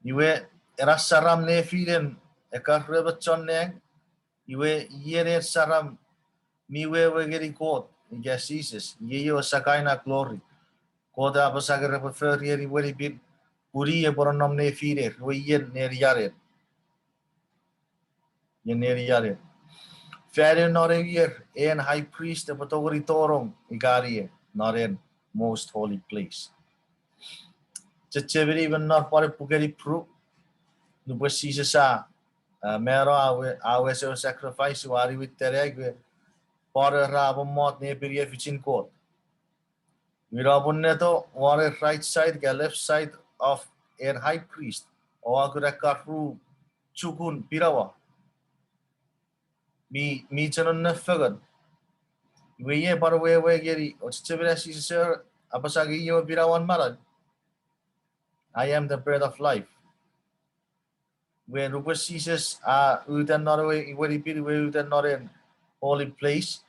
Iwe, ena saram nefinen ekkan ruemon chon nang, iwe iei ena saram mi wewe ngeni Kot, ika Jises, iei ewe Shekinah glory. Kot a apasa nge repwe fori ei imwenipin, pun i epwe nonnom nefiner, iwe iei nenian en. Iei nenian en. Fan eu non ew ier, en high priest epwe tongeni tonong ikanien non ei most holy place. Chechemeni me non pwan ei puken Ipru, nupwen Jises a, a mano, a we, a wes ewe sacrifice, iwe a niwin tenang, iwe pwan ra mommot nepini efichin Kot. Iwe a pwan neto won ei right side ika left side of ei high priest, o a kuna ekkan ru chukun pinawa mi, mi chonun ne fengen. Iwe iei pwan wewe ngeni, o chechemeni Jises a apasa nge i ewe pinawan manau. I am the bread of life. Iwe nupwen Jises a uta non ewe imwenipin, iwe uta non ei holy place.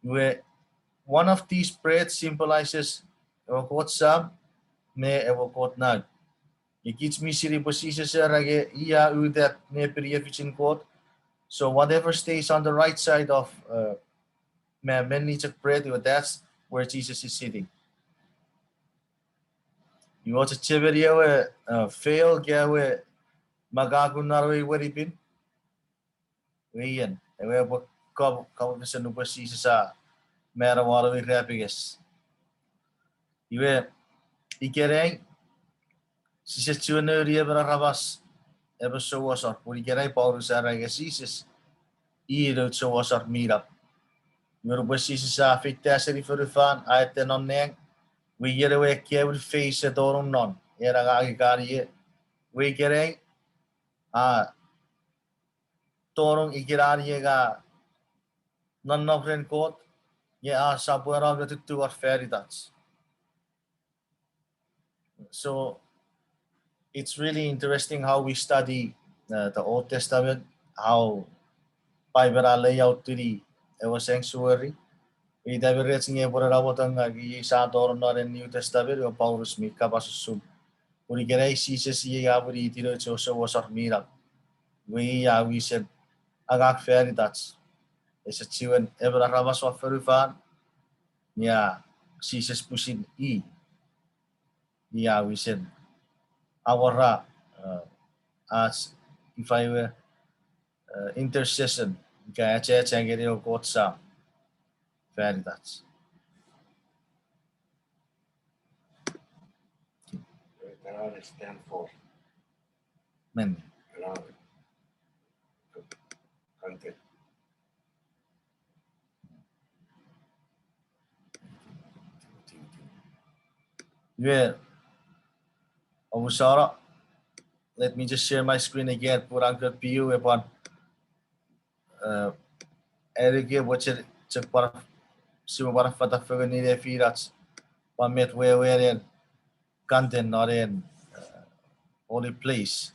Iwe one of these bread symbolizes ewe Kot Sam me ewe Kot Nau. Nge kich mi sinei pwe Jises era nge i a uta nepini efichin Kot. So whatever stays on the right side of, uh, me, menni chok bread, iwe that's where Jesus is sitting. Iwe chechemeni ewe, uh, veil ika ewe makakun non ewe imwenipin. Iwe ien, ewe epwe kamo, kamo fesen nupwen Jises a mano won ewe irapenges. Iwe, ikenai, sise chiwen nouni emon aramas, emon souasor, pun ikenai Paulus a era nge Jises i nouch souasor mi nap. Iwe nupwen Jises a feita seni fonufan, a ete non nang, iwe ien ewe ekkewe phase e tonong non, en angang ikan ie, iwe ikenai, a tonong ikenai nge a nonnom ren Kot, nge a sopweno me tutungor fan itach. So it's really interesting how we study uh, the Old Testament, how Bible a lay out-ini ewe sanctuary. Ita me rech nge pwe ena wotongak iei sa tonong non ewe New Testament, ewe Paulus mi kapas usun. Pun ikenai Jises iei a winiti nouch souasor mi nap. Iwe i a wisen angang fan itach. Ese chiwen emon aramas won fonufan, nge a Jises pwisin i. I a wisen awora, uh, ach ifa ewe, uh, intercession, ika acheche ngeni ewe Kot Sam fan itach. Stand for. Men. Content. Iwe, omusano, let me just share my screen again, pun an ke piu epwan, uh, erike pwe chok pwan, sipwe pwan fata fengen nefin ach, pwan met wewen en content non en, uh, holy place.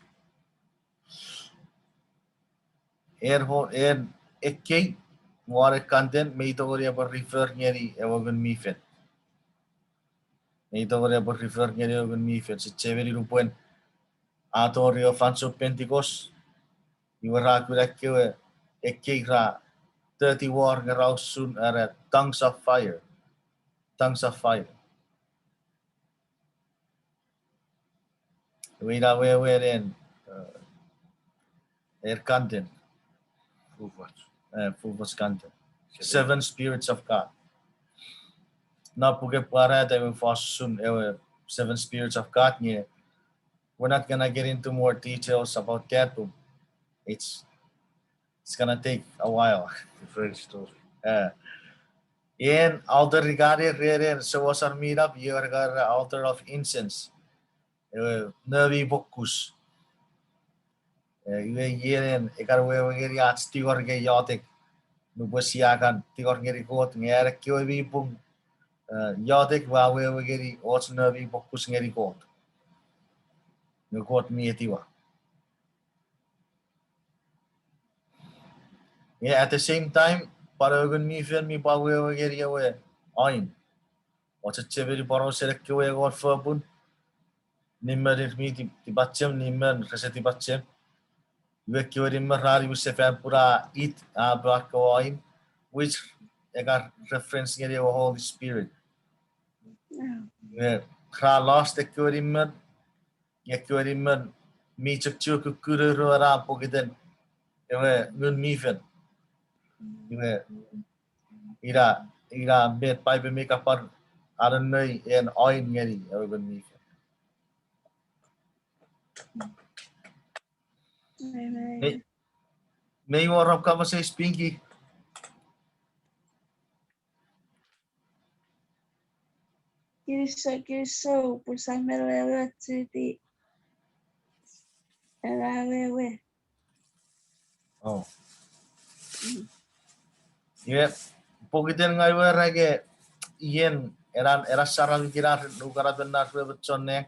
En, en ekkei won ewe content mi tongeni epwe refer ngeni ewe Ngun mi Fel. Mi tongeni epwe refer ngeni ewe Ngun mi Fel. Sise chechemeni nupwen a tori ewe fansoun Pentecost, iwe ra kuna ekkewe, ekkei ra thirty war nge ra usun are tongues of fire. Tongues of fire. Iwe ina wewen en, uh, er content. Fufoch. Eh, fufoch content. Seven. Seven Spirits of God. Na puken Pwarata ewe fosun ewe Seven Spirits of God nge we're not gonna get into more details about that, but it's it's gonna take a while. Different story. Eh, en altar ikani ren souasor mi nap, iwe ren altar of incense. Ewe nomi pwokus. Eh, iwe ienen ekan wewe ngeni ach tingor nge iotek. Nupwen sia kan tingor ngeni Kot nge an ekkewe mi pung, eh, iotek wa wewe ngeni och nomi pwokus ngeni Kot. Nge Kot mi etiwa. Nge at the same time, pwan ewe Ngun mi Fel mi pwan wewe ngeni ewe oin. Oche chechemeni porausen ekkewe engon fopun, nimmen ir mi ti-, tipachem, nimmen rese tipachem. Iwe ekkewe nimmen ra niwin sefan pun a it, a pwan kewe oin, which eka reference ngeni ewe Holy Spirit. Iwe ra lost ekkewe nimmen, nge ekkewe nimmen mi chok chok kukkun ere ra pokiten ewe Ngun mi Fel. Iwe ina, ina met Paipen mi kan pwan anennoi en oin ngeni ewe Ngun mi Fel. Amen. Mei, mei wor om kapas eis, Pinky? Kinisou, kinisou, pun sa men wewe ochuti. Ena wewe. Oh. Mm. Iwe, pokiten ngang ua era nge ien, ena, ena saram ikenai, nukanapen na ruemon chon nang.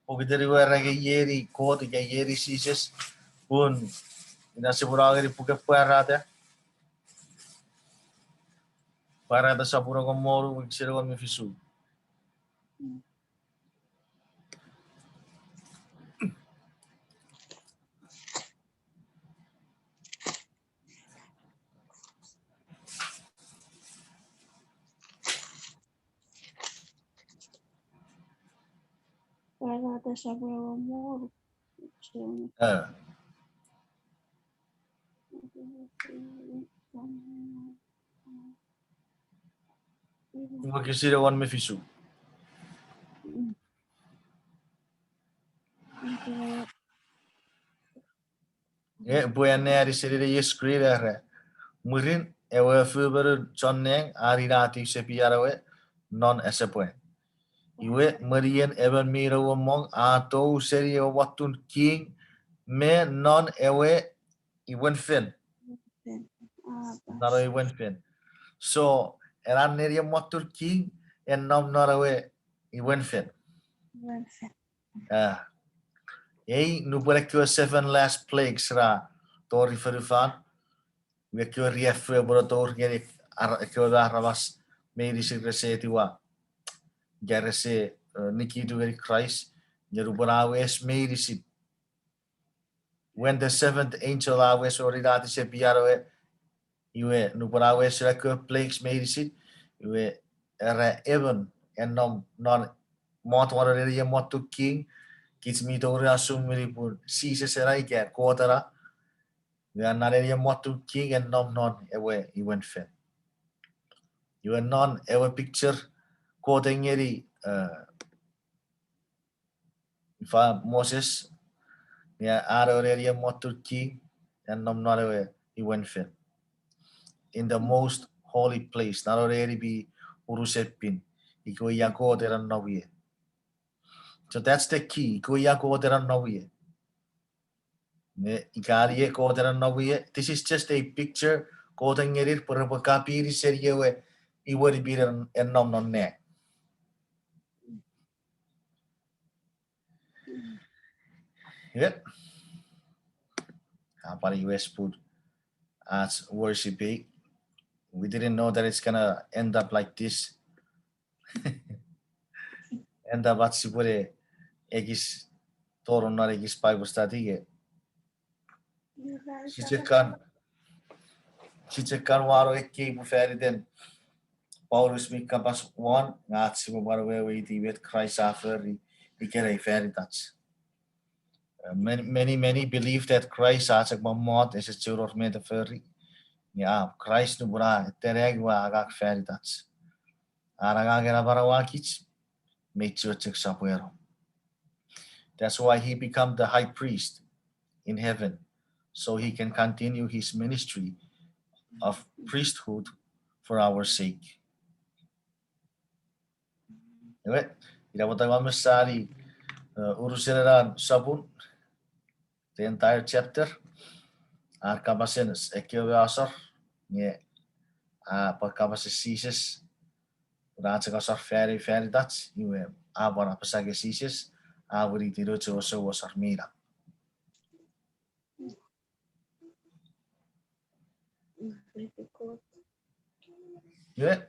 Pokiten ua era nge ieni Kot ika ieni Jises. Pun, ina sipwe no ngeni puken Pwarata. Pwarata sopun engon me wonu, wokisin engon me fisu. Pwarata sopun engon me wonu. Eh. Wokisin engon me fisu. E, pwe anneani seni ei screen era. Mwirin ewe fumenun chon nang a ninatiw sepian ewe non asepwan. Iwe mwenien emon mi nouomong a tou seni ewe mwottun king me non ewe imwen fen. Non ewe imwen fen. So, ena nenien mwottun king e nom non ewe imwen fen. Ah, ei nupwen ekkewe seven last plagues ra tori fonufan, iwe ekkewe riaffou epwe tori ngeni ar-, ekkewe aramas meinisin rese etiwa, ika rese, eh, nikitu ngeni Kraist, nge nupwen a wes meinisin. When the seventh angel a wes o ninatiw sepian ewe, iwe nupwen a wes ekkewe plagues meinisin, iwe era emon e nom non mot won nenien mwottun king, kich mi tori assume ngeni pun Jises ena ika Kot ena, iwe ena nenien mwottun king e nom non ewe imwen fen. Iwe non ewe picture Kot a ngeni, eh, ifa Moses, nge an ewe nenien mwottun king e nom non ewe imwen fen. In the most holy place, non ewe neni mi unusen pin, ikewe ia Kot e nonnom ie. So that's the key, ikewe ia Kot e nonnom ie. Nge ika ie Kot e nonnom ie, this is just a picture Kot a ngenir pwe repwe kapini seni ewe imwen pin e nom non nang. Iwe, a pwan iwe sipun ach worship ei. We didn't know that it's gonna end up like this. End up ach sipwene ekis tonong non ekis Bible study ke. Sichek kan, sichek kan wano ekkei pwe faniten Paulus mi kapas won, nge ach sipwe pwan weweiti met Kraist a fori ikenai fanitach. Uh, many, many, many believe that Kraist a chok mommot, ese chuen wor met a fori. Nge a, Kraist nupwen a etenang iwe a angang fanitach. An angang ena manauakich, mei chuen chok sopweno. That's why he become the high priest in heaven, so he can continue his ministry of priesthood for our sake. Ewe, ina pwata ua mesani, uh, unusen ena sopun, the entire chapter, ar kapasen s-, ekkewe asor, nge, a, pwan kapasen Jises, pun a chok asor fan, fanitach, iwe, a pwan apasa ngeni Jises, a winiti nouch ewe souasor mi nap. Iwe,